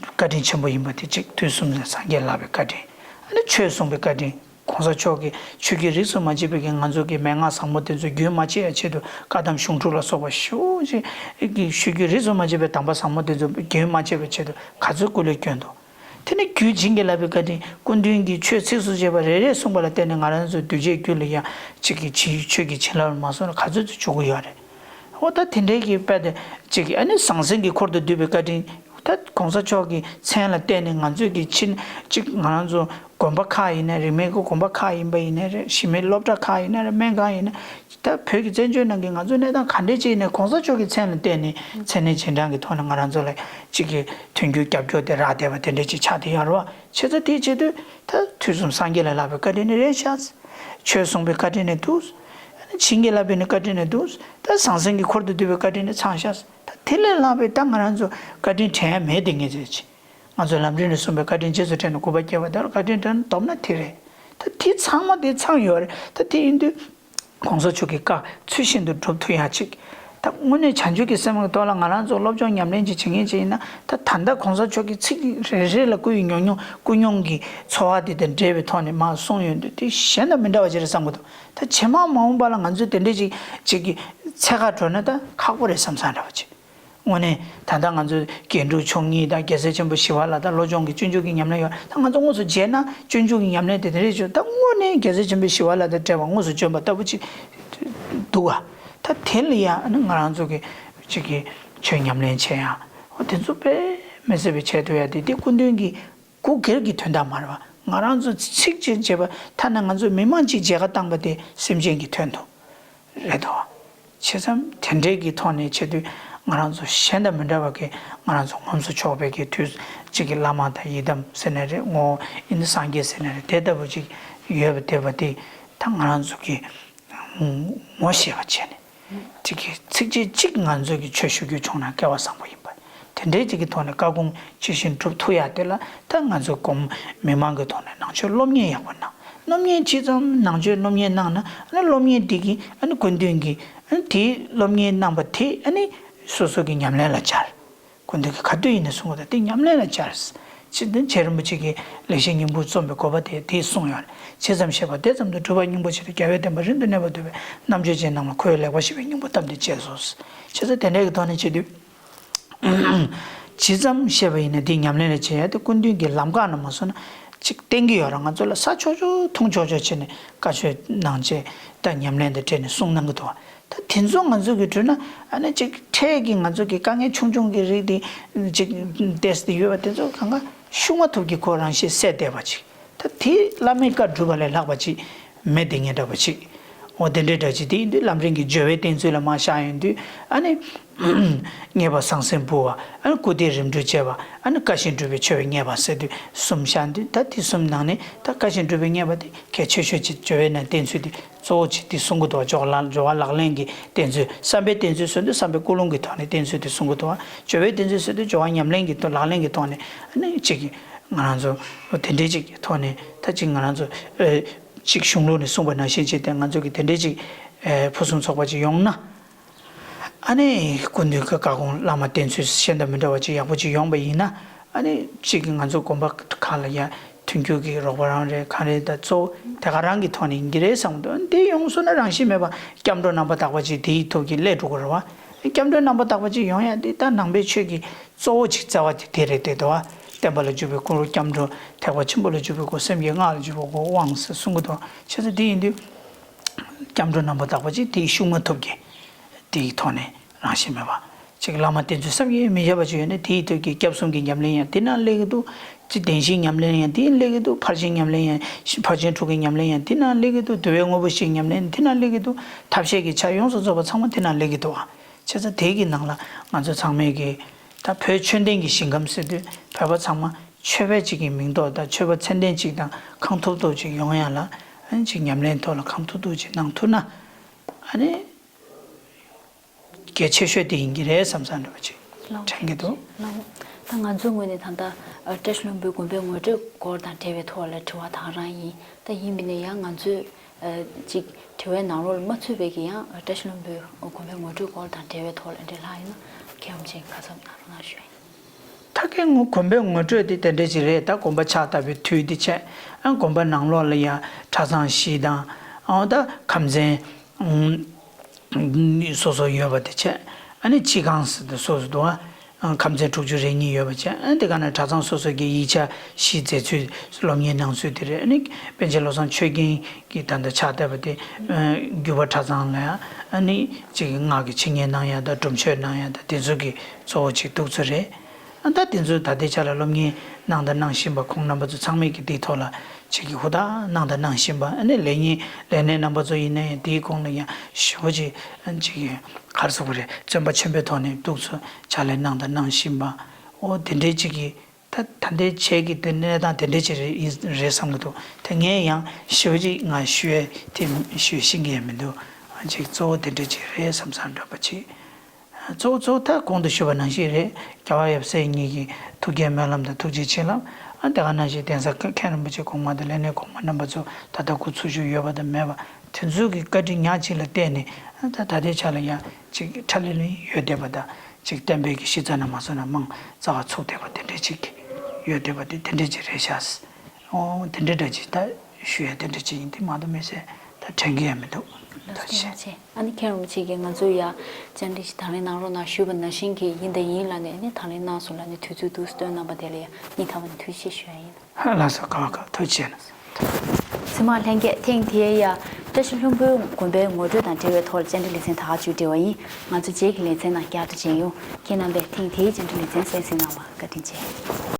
བཀའ་དྲིན་ཆེན་པོ་ཡིན་པ་དེ་གཅིག་དུས་གསུམ་ལ་སངས་རྒྱས་ལྷག་པའི་བཀའ་དྲིན། ཨ་ནི་ཆོས་གསུངས་པའི་བཀའ་དྲིན། གོང་ས་མཆོག་གིས་ཆོས་ཀྱི་རིས་སུ་མ་ཆད་པའི་གི་ང་ཚོ་གི་མན་ངག་ཟབ་མོ་དེ་ཚོ་རྒྱུན་མ་ཆད་ཡ་ཆེད་དུ་བཀའ་གདམས་གཞུང་དྲུག་ལ་སོགས་པ་ཞེ་པོ་ཅིག་གི་ཆོས་ཀྱི་རིས་སུ་མ་ཆད་པའི་གདམས་པ་ཟབ་མོ་དེ་ཚོ་རྒྱུན་མ་ཆད་པའི་ཆེད་དུ་ག་ཚོད་སྐུ་ལས་བསྐྱོན་འདུག་དེ་ནི་རྒྱུད་བྱིན་གྱིས་བརླབས་པའི་བཀའ་དྲིན། སྐུ་མདུན་གྱིས་ཆོས་ཚིགས་སུ་བཅད་པ་རེ་རེ་གསུངས་པ་ལ་བརྟེན་ནས་ང་རང་ཚོའི་གདུལ་བྱའི་རྒྱུད་ལ་ཡང་གཅིག་གི་ཆོས་ཆོས་ཀྱི་བྱིན་རླབས་མ་སོང་ན་ག་ཚོད་ཚོད་འཇུག་གི་ཡོད་རེད། འོ་ད་དེ་འདྲའི་གི་དཔེ་དེ་གཅིག་གི་ཨ་ནི་ཟང་ཟིང་གི་འཁོར་དུ་འདུས་པའི་བཀའ་དྲིན། ད་གོང་ས་མཆོག་གི་མཚན་ལ་བརྟེན་ནས་ང་ཚོས་ཀྱི་ཕྱིན་གཅིག་ང་རང་ཚོ་དགོན་པ་ཁག་ཡིན་ན་རིས་མེད་ཀྱི་དགོན་པ་ཁག་ཡིན་པ་ཡིན་ན་རེད། གཞི་མེད་སློབ་གྲྭ་ཁག་ཡིན་ན་རེད། སྨན་ཁང་ཡིན་ན། ད་བོད་ཀྱི་བཙན་བྱོལ་ནང་གི་ང་ཚོ་གནས་སྟངས་ག་འདྲས་ཅིག་ཡིན་ན་གོང་ས་མཆོག་གི་མཚན་ལ་བརྟེན་ནས་མཚན་གནས་རྗེས་འབྲང་གི་ཐོག་ནས་ང་རང་ཚོ་ལ་གཅིག་གི་མཐུན་འགྱུར་རྒྱབ་སྐྱོར་དེ་རག་བསྡད་པ་དེ་འདྲས་ཅིག་ཆགས་བསྡད་ཡོད་རེད་བ། བྱས་ཙང་དེའི་ཆེད་དུ་ད་དུས་གསུམ་སངས་རྒྱས་ལས་ལྷག་པའི་བཀའ་དྲིན་ནི་རེད་ཤག་ཆོས་གསུངས་པའི་བཀའ་དྲིན་ནི་འདུག་བྱིན་གྱིས་བརླབས་པའི་ནི་བཀའ་དྲིན་ནི་འདུག་ད་ཟང་ཟིང་གི་འཁོར་དུ་འདུས་པའི་བཀའ་དྲིན་ནི་ཚང་ཤག་ད་དེ་ལས་ལྷག་པའི་ད་ང་རང་ཚོ་བཀའ་དྲིན་དྲན་ཡ་མེད་དེ་ངས་ཟེར་ཅིག་ང་ཚོས་ལམ་རིམ་ནས་གསུངས་པའི་བཀའ་དྲིན་རྗེས་སུ་དྲན་ནས་གུས་པ་བསྐྱེད་པ་དེ་ལ་བཀའ་དྲིན་དྲན་འདོམས་ན་དེ་རེད། ད་དེ་ཚང་མ་དེ་ཚང་ཡོད་རེད། ད་དེ་ཡིན་དུས་གོང་ས་མཆོག་གི་བཀའ་ཚུལ་བཞིན་དུ་སྒྲུབ་ཐུབ་ཡ་ཅིག་ད་དངོས་གནས་བྱང་ཆུབ་ཀྱི་སེམས་ཀྱི་ཐོག་ལ་ང་རང་ཚོ་སློབ་སྦྱོང་ཉམས་ལེན་ཅིག་བྱེད་མཁན་ཅིག་ཡིན་ན། ད་ད་ལྟ་གོང་ས་མཆོག་གི་ཚིག་རེ་རེ་ལ་སྐུ་ཡི་ཉམས་མྱོང་སྐུ་མྱོང་གི་ཚོར་བ་དེ་དང་འབྲེལ་བའི་ཐོག་ནས་མར་གསུངས་ཡོང་དུས་དེ་གཞན་དང་མི་འདྲ་བ་ཅིག་རེད་བསམ་གྱི་འདུག་ད་རྗེས་མ་མ་འོངས་པ་ལ་ང་ཚོས་དེ་འདྲས་ཅིག་ཅིག་གི་འཚོལ་ག་འགྲོ་ན་ད་ཁག་པོ་རེད་བསམ་བསམ་འདྲ་བ་ཅིག་དངོས་གནས་ད་ལྟ་ང་ཚོ་རྒྱན་དྲུག་མཆོག་གཉིས་དང་རྒྱལ་སྲས་ཆེན་པོ་ཞི་བ་ལྷ་དང་བློ་སྦྱོང་གི་སྤྱོད་འཇུག་གི་ཉམས་ལེན་ཡོད། ད་ང་ཚོ་དངོས་སུ་མཇལ་ན་སྤྱོད་འཇུག་གི་ཉམས་ལེན་དེ་དེ་རེད་ཅེས། ད་དངོས་གནས་རྒྱལ་སྲས་ཆེན་པོ་ཞི་བ་ལྷ་དང་འཕྲད་པ་དངོས་སུ་བྱོན་པ་ལྟ་བུ་ཅིག་འདུག་ག་ད་དེ་ལ་ཡང་ང་རང་ཚོ་གི་ཅིག་གི་ཆོས་ཉམས་ལེན་བྱེད་ཡ་འོ་དེ་ཚོ་དཔེ་མི་སྲིད་པའི་བྱེད་ཐུབ་ཡ་དེ་དེ་སྐུ་མདུན་གྱི་སྐུ་སྒེར་གྱི་དོན་དག་མ་རེད་བ། ང་རང་ཚོ་ཚིག་གཅིག་བྱས་པ་ཐ་ན་ང་ཚོ་མི་མང་གཅིག་མཇལ་ཁ་བཏང་པ་དེ་སེམས་ཅན་གྱི་དོན་དུ། རེད་དོ། བྱས་ཙང་དེ་འདྲའི་གི་ཐོག་ནས་བྱེད་དུས་ང་རང་ཚོ་གཞན་དང་མི་འདྲ་བ་གི་ང་རང་ཚོ་ངོམས་སུ་ཆོག་པའི་གི་དུས་གཅིག་གི་བླ་མ་དང་ཡི་དམ་ཟེར་ནའི་རེད། ངོ་བོ་ཡིན་ན་སངས་རྒྱས་ཟེར་ནའི་རེད། དེ་ལྟ་བུ་ཅིག་ཡོད་པ་དེ་བ་དེ་ད་ང་རང་ཚོ་གི་ངོ་ཤེས་པ་བྱས་ནས་གཅིག་གི་ཚིག་གཅིག་གཅིག་ང་ཚོ་གི་ཆོས་ཞུ་རྒྱུ་བྱུང་ན་སྐལ་བ་བཟང་པོ་ཡིན་པ། དེ་འདྲའི་ཅིག་གི་ཐོག་ནས་བཀའ་དགོངས་ཇི་བཞིན་སྒྲུབ་ཐུབ་ཡ་དེ་ལ་ད་ང་ཚོ་སྒོམ་མི་མང་གི་ཐོག་ནས་ནང་ཆོས་སློབ་གཉེར་ཡག་པོ་གནང་། སློབ་གཉེར་ཇི་ཙམ་ནང་ཆོས་སློབ་གཉེར་གནང་ན་ཨ་ནི་སློབ་གཉེར་འདི་གི་ཨ་ནི་སྐུ་མདུན་གྱི་ཨ་ནི་དེའི་སློབ་གཉེར་གནང་པ་དེ་ཨ་ནི་སོ་སོ་གི་ཉམས་ལེན་ལ་སྦྱར། སྐུ་མདུན་གྱི་ག་དུས་ཡིན་ན་གསུང་གི་འདུག་དེ་ཉམས་ལེན་ལ་སྦྱར། ཕྱི་དོན་རྗེ་རིན་པོ་ཆེ་གི་ལེགས་བཤད་སྙིང་པོ་རྩོམ་པའི་དགོས་པ་དེ་དེས་གསུངས་ཡོད་རེད། ཇི་ཙམ་བཤད་པ་དེ་ཙམ་དུ་གྲུབ་པ་སྙིང་པོ་ཆེ་སྟེ་རྒྱལ་བའི་བསྟན་པ་རིང་དུ་གནས་པར་འདོད་པའི་རྣམ་དཔྱོད་ཅན་རྣམས་ལ་ཁོ་བོས་ལེགས་པར་ཤེས་པའི་སྙིང་པོ་བསྟན་ཏེ་སྤྱད་གསོལ། ཇི་ཙམ་དེ་འདྲའི་གི་ཐོག་ནས་བྱེད་དུས། ཇི་ཙམ་བཤད་པ་ཡིན་ན་དེའི་ཉམས་ལེན་ལ་བྱེད་ཡ་དེ་སྐུ་མདུན་གྱི་ལམ་ཁ་ནང་མ་སོང་ན་ཅིག་བསྟན་གྱི་ཡོད་ར། ང་ཚོ་ལ་ས་ཆོག་ཆོག་འཐུང་ཆོག་ཆོག་བྱས་ནས་བཀའ་ཆོས་གནང་བྱས་ད་ཉམས་ལེན་དང་འབྲེལ་ནས་གསུང་གནང་གི་འདུག་ད་དེ་ཚོ་ང་ཚོ་གི་གྲོས་ན་ཨ་ནི་ཅིག་འཕྲལ་གྱི་ང་ཚོ་གི་དཀའ་ངལ་ཆུང་ཆུང་གི་རིགས་དེ་ཅིག་ཏེས་དེ་ཡོད་པ་དེ་ཚོ་གང་ག་ཤུགས་མ་ཐུབ་ཀྱི་ཁོ་རང་ཤེས་སད་བསྡད་པ་ཅིག་ད་དེ་བླ་མའི་བཀའ་སྒྲུབ་པ་ལས་ལྷག་པ་ཅིག་མེད་དེ་ངས་འདྲ་པོ་ཅིག་འོ་དེ་འདྲའི་འདྲ་ཅིག་དེ་ཡིན་དུས་ལམ་རིམ་གྱི་སྦྱོར་བའི་བསྟན་ཚུལ་ལ་མར་བཞག་ཡོང་དུས་ཨ་ནི། མཉེས་པ་ཟང་ཟིང་འབུལ་བ། ཨ་ནི་སྐུ་སྟེ་རིམ་གྲོ་བྱེད་པ། ཨ་ནི་བཀའ་བཞིན་སྒྲུབ་པའི་མཆོད་པའི་མཉེས་པ་ཟེར་དུས་གསུམ་བཞག་དུས་ད་དེ་གསུམ་ནང་ནས་ད་བཀའ་བཞིན་སྒྲུབ་པའི་མཉེས་པ་དེ་གལ་ཆེ་ཤོས་ཅིག་སྦྱོར་བའི་ནང་བསྟན་ཚུལ་དེ་གཙོ་བོ་ཅིག་དེ་གསུང་གི་འདུག་བ། སྦྱོར་བ་ལག་སྦྱོར་བ་ལག་ལེན་གྱི་བསྟན་ཚུལ་བསམ་པའི་བསྟན་ཚུལ་ཟེར་དུས་བསམ་པའི་ཀུན་སློང་གི་ཐོག་ནས་བསྟན་ཚུལ་དེ་གསུང་གི་འདུག་བ། སྦྱོར་བའི་བསྟན་ཚུལ་ཟེར་དུས་སྦྱོར་བ་ཉམས་ལེན་གྱི་ཐོག་ལག་ལེན་གྱི་ཐོག་ནས་ཨ་ནི་ཅིག་ང་རང་ཚོ་དེ་འདྲའི་ཅིག་ཐོག་ནས་ད་ཅིག་ང་རང་ཚོ་ཨ་ཅིག་གཞུང་ལུགས་ནས་གསུངས་པ་ནང་བཞིན་བྱས་ཏེ་ང་ཚོ་གི་དེ་འདྲའི་ཅིག་ཨ་ཕུན་སུམ་ཚོགས་པ་ཅིག་ཡོང་ན། ཨ་ནི་སྐུ་མདུན་གྱི་བཀའ་དགོངས་བླ་མ་བསྟེན་ཚུལ་གཞན་དང་མི་འདྲ་བ་ཅིག་ཡག་པོ་ཅིག་ཡོང་པ་ཡིན་ན། ཨ་ནི་གཅིག་གིས་ང་ཚོ་དགོན་པ་ཁག་ལ་ཡ་མཐུན་འགྱུར་གྱི་རོགས་པ་རང་རེད་གང་རེད་ད་གཙོ་བོ་དེ་ག་རང་གི་ཐོག་ནས་ཡིན་གྱི་རེད་བསམ་གྱི་འདུག་འདི་ཡོང་སོང་ན་རང་བཞིན་མེད་པ་སྐྱབས་འགྲོ་རྣམ་པར་དག་པ་ཅིག་དེའི་ཐོག་གི་སླེབས་འགྲོ་གི་རེད་བ། སྐྱབས་འགྲོ་རྣམ་པར་དག་པ་ཅིག་ཡོང་ཡ་འདི་ད་ནང་པའི་ཆོས་ཀྱི་གཙོ་བོ་ཅིག་རྩ་བ་དེ་དེ་རེད་བསྡད་འདུག་བ། བསྟན་པ་ལ་འཇུག་པའི་སྐུ་རུ་སྐྱབས་འགྲོ་ཐེག་པ་ཆེན་པོ་ལ་འཇུག་པའི་སྐུ་སེམས་བསྐྱེད་སྔགས་ལ་འཇུག་པའི་སྐུ་དབང་ཟེར་གསུང་གི་འདུག་བ། བྱས་ཙང་འདི་ཡིན་དུས་སྐྱབས་འགྲོ་རྣམ་པར་དག་པ་ཅིག་དེའི་ཤུགས་མ་ཐུབ་ཀྱི། དེའི་ཐོག་ནས་རང་བཞིན་མེད་པ། གཅིག་བླ་མ་བསྟེན་ཚུལ་བསམ་གྱིས་མི་ཁྱབ་པ་ཅིག་ཡོད་ན་དེའི་ཐོག་གི་སྐྱབས་གསུམ་གྱི་ཉམས་ལེན་ཡང་དེ་ནང་སླེབས་ཀྱི་འདུག་གཅིག་བདེན་བཞིའི་ཉམས་ལེན་ཡང་དེ་སླེབས་ཀྱི་འདུག་ཕར་ཕྱིན་ཉམས་ལེན་ཡང་ཕར་ཕྱིན་དྲུག་གི་ཉམས་ལེན་ཡང་དེ་ནང་སླེབས་ཀྱི་འདུག་འདུལ་བའི་དངོས་པོ་བཞིའི་ཉམས་ལེན་དེ་ནང་སླེབས་ཀྱི་འདུག་ཐབས་ཤེས་ཀྱི་ཆ་ཡོངས་སུ་རྫོགས་པ་ཚང་མ་དེ་ནང་སླེབས་ཀྱི་འདུག་བ། བྱས་ཙང་དེ་གི་ནང་ལ་ང་ཚོ་ཚང་མས་ཀྱི་ད་བོད་ཆོས་ལྡན་གྱི་ཞིང་ཁམས་ཟེར་དུས་བོད་པ་ཚང་མ་ཆོས་པ་གཅིག་གི་མིང་འདོགས་དང་ཆོས་པ་ཚད་ལྡན་གཅིག་དང་གང་ཐུབ་ཐུབ་ཅིག་ཡོང་ཡ་ལ་ཨ་ནི་ཅིག་ཉམས་ལེན་ཐོག་ལ་གང་ཐུབ་ཐུབ་ཅིག་གནང་ཐུབ་ན་ཨ་ནི། གལ་ཆེ་ཤོས་དེ་ཡིན་གྱི་རེད་བསམ་བསམ་འདྲ་བ་ཅིག་ལགས། དྲན་གྱི་འདུག་ལགས། ད་ང་ཚོའི་ངོས་ནས་ད་ལྟ་བཀྲ་ཤིས་ལྷུན་པོའི་དགོན་པའི་ངོ་སྤྲོད་སྐོར་དང་འབྲེལ་བའི་ཐོག་ལ་དྲི་བ་དང་རང་ཡིན། ད་ཡིན་མིན་ནས་ཡང་ང་ཚོས་ཅིག་དྲི་བའི་ནང་ལོགས་ལ་མ་ཚུད་པའི་གི་ཡང་བཀྲ་ཤིས་ལྷུན་པོའི་དགོན་པའི་ངོ་སྤྲོད་སྐོར་དང་འབྲེལ་བའི་ཐོག་ལ་འདྲི་ལྷག་ཡིན་ན་མཁས་དབང་ཅིག་ཁ་གསབ་གནང་རོགས་གནང་ཞུ་ཡ་ཡིན། ད་གིན་ངོ་དགོན་པའི་ངོ་སྤྲོད་དེ་དེ་འདྲ་ཅིག་རེད། ད་དགོན་པ་ཕྱག་བཏབ་པའི་དུས་དེ་བྱས་ཨ་དགོན་པ་ནང་ལོགས་ལ་ཡང་གྲྭ་ཚང་བཞི་དང་ཨ་ད་ཁམས་ཚན། སོ་སོ་ཡོད་པ་དེ་བྱས། ཨ་ནི་སྤྱི་ཁང་ཟེར་དུ་སོ་སོ་འདུག་ཨ། ཁམས་ཚན་དྲུག་ཅུ་རེ་གཉིས་ཡོད་པ་བྱས། ཨ་ནི་དེ་ག་ནང་གྲྭ་ཚང་སོ་སོ་གི་ཡིག་ཆ་ཞིག་མཛད་ཚུལ་སློབ་གཉེར་གནང་ཚུལ་དེ་རེད། ཨ་ནི་པཎ་ཆེན་བློ་བཟང་ཆོས་རྒྱན་གྱིས་ད་ལྟ་ཕྱག་བཏབ་པ་དེ་རྒྱུད་པ་གྲྭ་ཚང་ལ་ཡང་ཨ་ནི་ཅིག་སྔགས་ཀྱི་འཆད་ཉན་གནང་ཡ་དང་སྒྲུབ་མཆོད་གནང་ཡ་དང་དེ་ཚོ་གི་གཙོ་བོ་ཅིག་འདུག་ཚུལ་རེད། ཨ་ད་དེ་ཚོ་ད་ལྟའི་ཆ་ལ་སློབ་གཉེར་གནང་དང་གནང་བཞིན་པ་ཁོང་རྣམ་པ་ཚོ་ཚང་མས་ཀྱི་དེའི་ཐོག་ལ་ཅིག་གི་ཧུར་ཐག་གནང་དང་གནང་བཞིན་པ། ཨ་ནི་ལས་གཉེར་ལས་སྣེ་རྣམ་པ་ཚོ་ཡིན་ན་ཡང་དེའི་གོང་ལ་ཡང་ཞེ་པོ་ཅིག་ཅིག་གི་ག་རེ་ཟེར་དགོས་རེད། བརྩོན་པ་ཆེན་པོའི་ཐོག་ནས་འདུག་ཚུལ་ཕྱག་ལས་གནང་དང་གནང་བཞིན་པ། ཨོ་དེ་འདྲའི་ཅིག་གི་ད་ད་ལྟའི་ཆེད་ཀྱི་དེ་གནས་སྟངས་དེ་འདྲའི་ཅིག་རེད་ཡིན་རེད་བསམ་གྱི་འདུག་དེ་ངས་ཡང་ཞེ་པོ་ཅིག་ང་ཞུ་ཡས་དེ་ཞུ་ཤེས་ཀྱི་ཡང་མི་འདུག་ཅིག་གཙོ་བོ་དེ་འདྲ་ཅིག་རེད་བསམ་བསམ་འདྲ་པོ་ཅིག་གཙོ་བོ་གཙོ་བོ་ད་གོང་དུ་ཞུས་པ་ནང་བཞིན་རེད། རྒྱལ་བ་ཡབ་སྲས་གཉིས་ཀྱི་ཐུགས་བསྐྱེད་སྨོན་ལམ་དང་ཐུགས་རྗེ་བྱིན་རླབས། ཨ་དེ་ག་ནང་བཞིན་གདན་ས་མཁན་རིན་པོ་ཆེ་གོང་མ་དང་ལས་སྣེ་གོང་མ་རྣམ་པ་ཚོ་ད་ལྟ་སྐུ་འཚོ་བཞུགས་ཡོད་པ་དང་མེད་པ་དེ་ཚོའི་གི་བཀའ་དྲིན་ཉག་གཅིག་ལ་བརྟེན་ནས་ཨ་ད་ད་ལྟའི་ཆ་ལ་ཡང་ཅིག་ཁྲ་ལིང་ལིང་ཡོད་བསྡད་པ་དང་ཅིག་བསྟན་པའི་གི་གཞི་རྩ་ནས་མ་སོང་ན་མང་རྩ་བ་ཚུགས་བསྡད་པ་དེ་འདྲས་ཅིག་ཡོད་བསྡད་པ་དེ་དེ་འདྲས་ཅིག་རེད་ཤག་ཨོ་དེ་འདྲས་འདྲ་ཅིག་ད། ཞུ་ཡ་དེ་འདྲ་ཅིག་ཡིན་དེ་མ་གཏོགས་མི་ཟེར་ད་དྲན་གྱི་ཡ་མི་འདུག་ལགས་སོ། ཐུགས་རྗེ་ཆེ། ཨ་ནི་མཁན་རིན་པོ་ཆེ་གིས་ང་ཚོ་ཡ་བཅར་འདྲི་ཞིག་དང་ལེན་གནང་རོགས་གནང་ཞུས་པ་ནང་བཞིན་གྱི་ཡིན་དང་ཡིན་ལབ་ནས་ཨ་ནི་དང་ལེན་གནང་སོང་ལབ་ནས་དུས་ཚོད་འདུག་སེ་བཏོན་གནང་པ་དེ་ལ་ཡ་སྙིང་ཐག་པ་ནས་ཐུགས་རྗེ་ཆེ་ཞུ་ཡ་ཡིན། ལགས་སོ། ག་བ་ག་ཐུགས་རྗེ་ཆེ། གཟིགས་མོ་བ་ལྷན་རྒྱས། ཐེངས་དེའི་ཡ་བཀྲ་ཤིས་ལྷུན་པོའི་དགོན་པའི་ངོ་སྤྲོད་དང་འབྲེལ་བའི་ཐོག་བཅར་འདྲི་ལེ་ཚན་ད་ག་མཇུག་སྒྲིལ་བ་ཡིན། ང་ཚོ་རྗེས་ཀྱི་ལེ་ཚན་ནང་བསྐྱར་དུ་མཇལ་ཡོང་། ཁྱེད་རྣམ་པས་ཐེངས་དེའི་བཅར་འདྲི་ལེ་ཚན་གསན་གཟིགས་གནང་བར་བཀའ་དྲིན་ཆེ།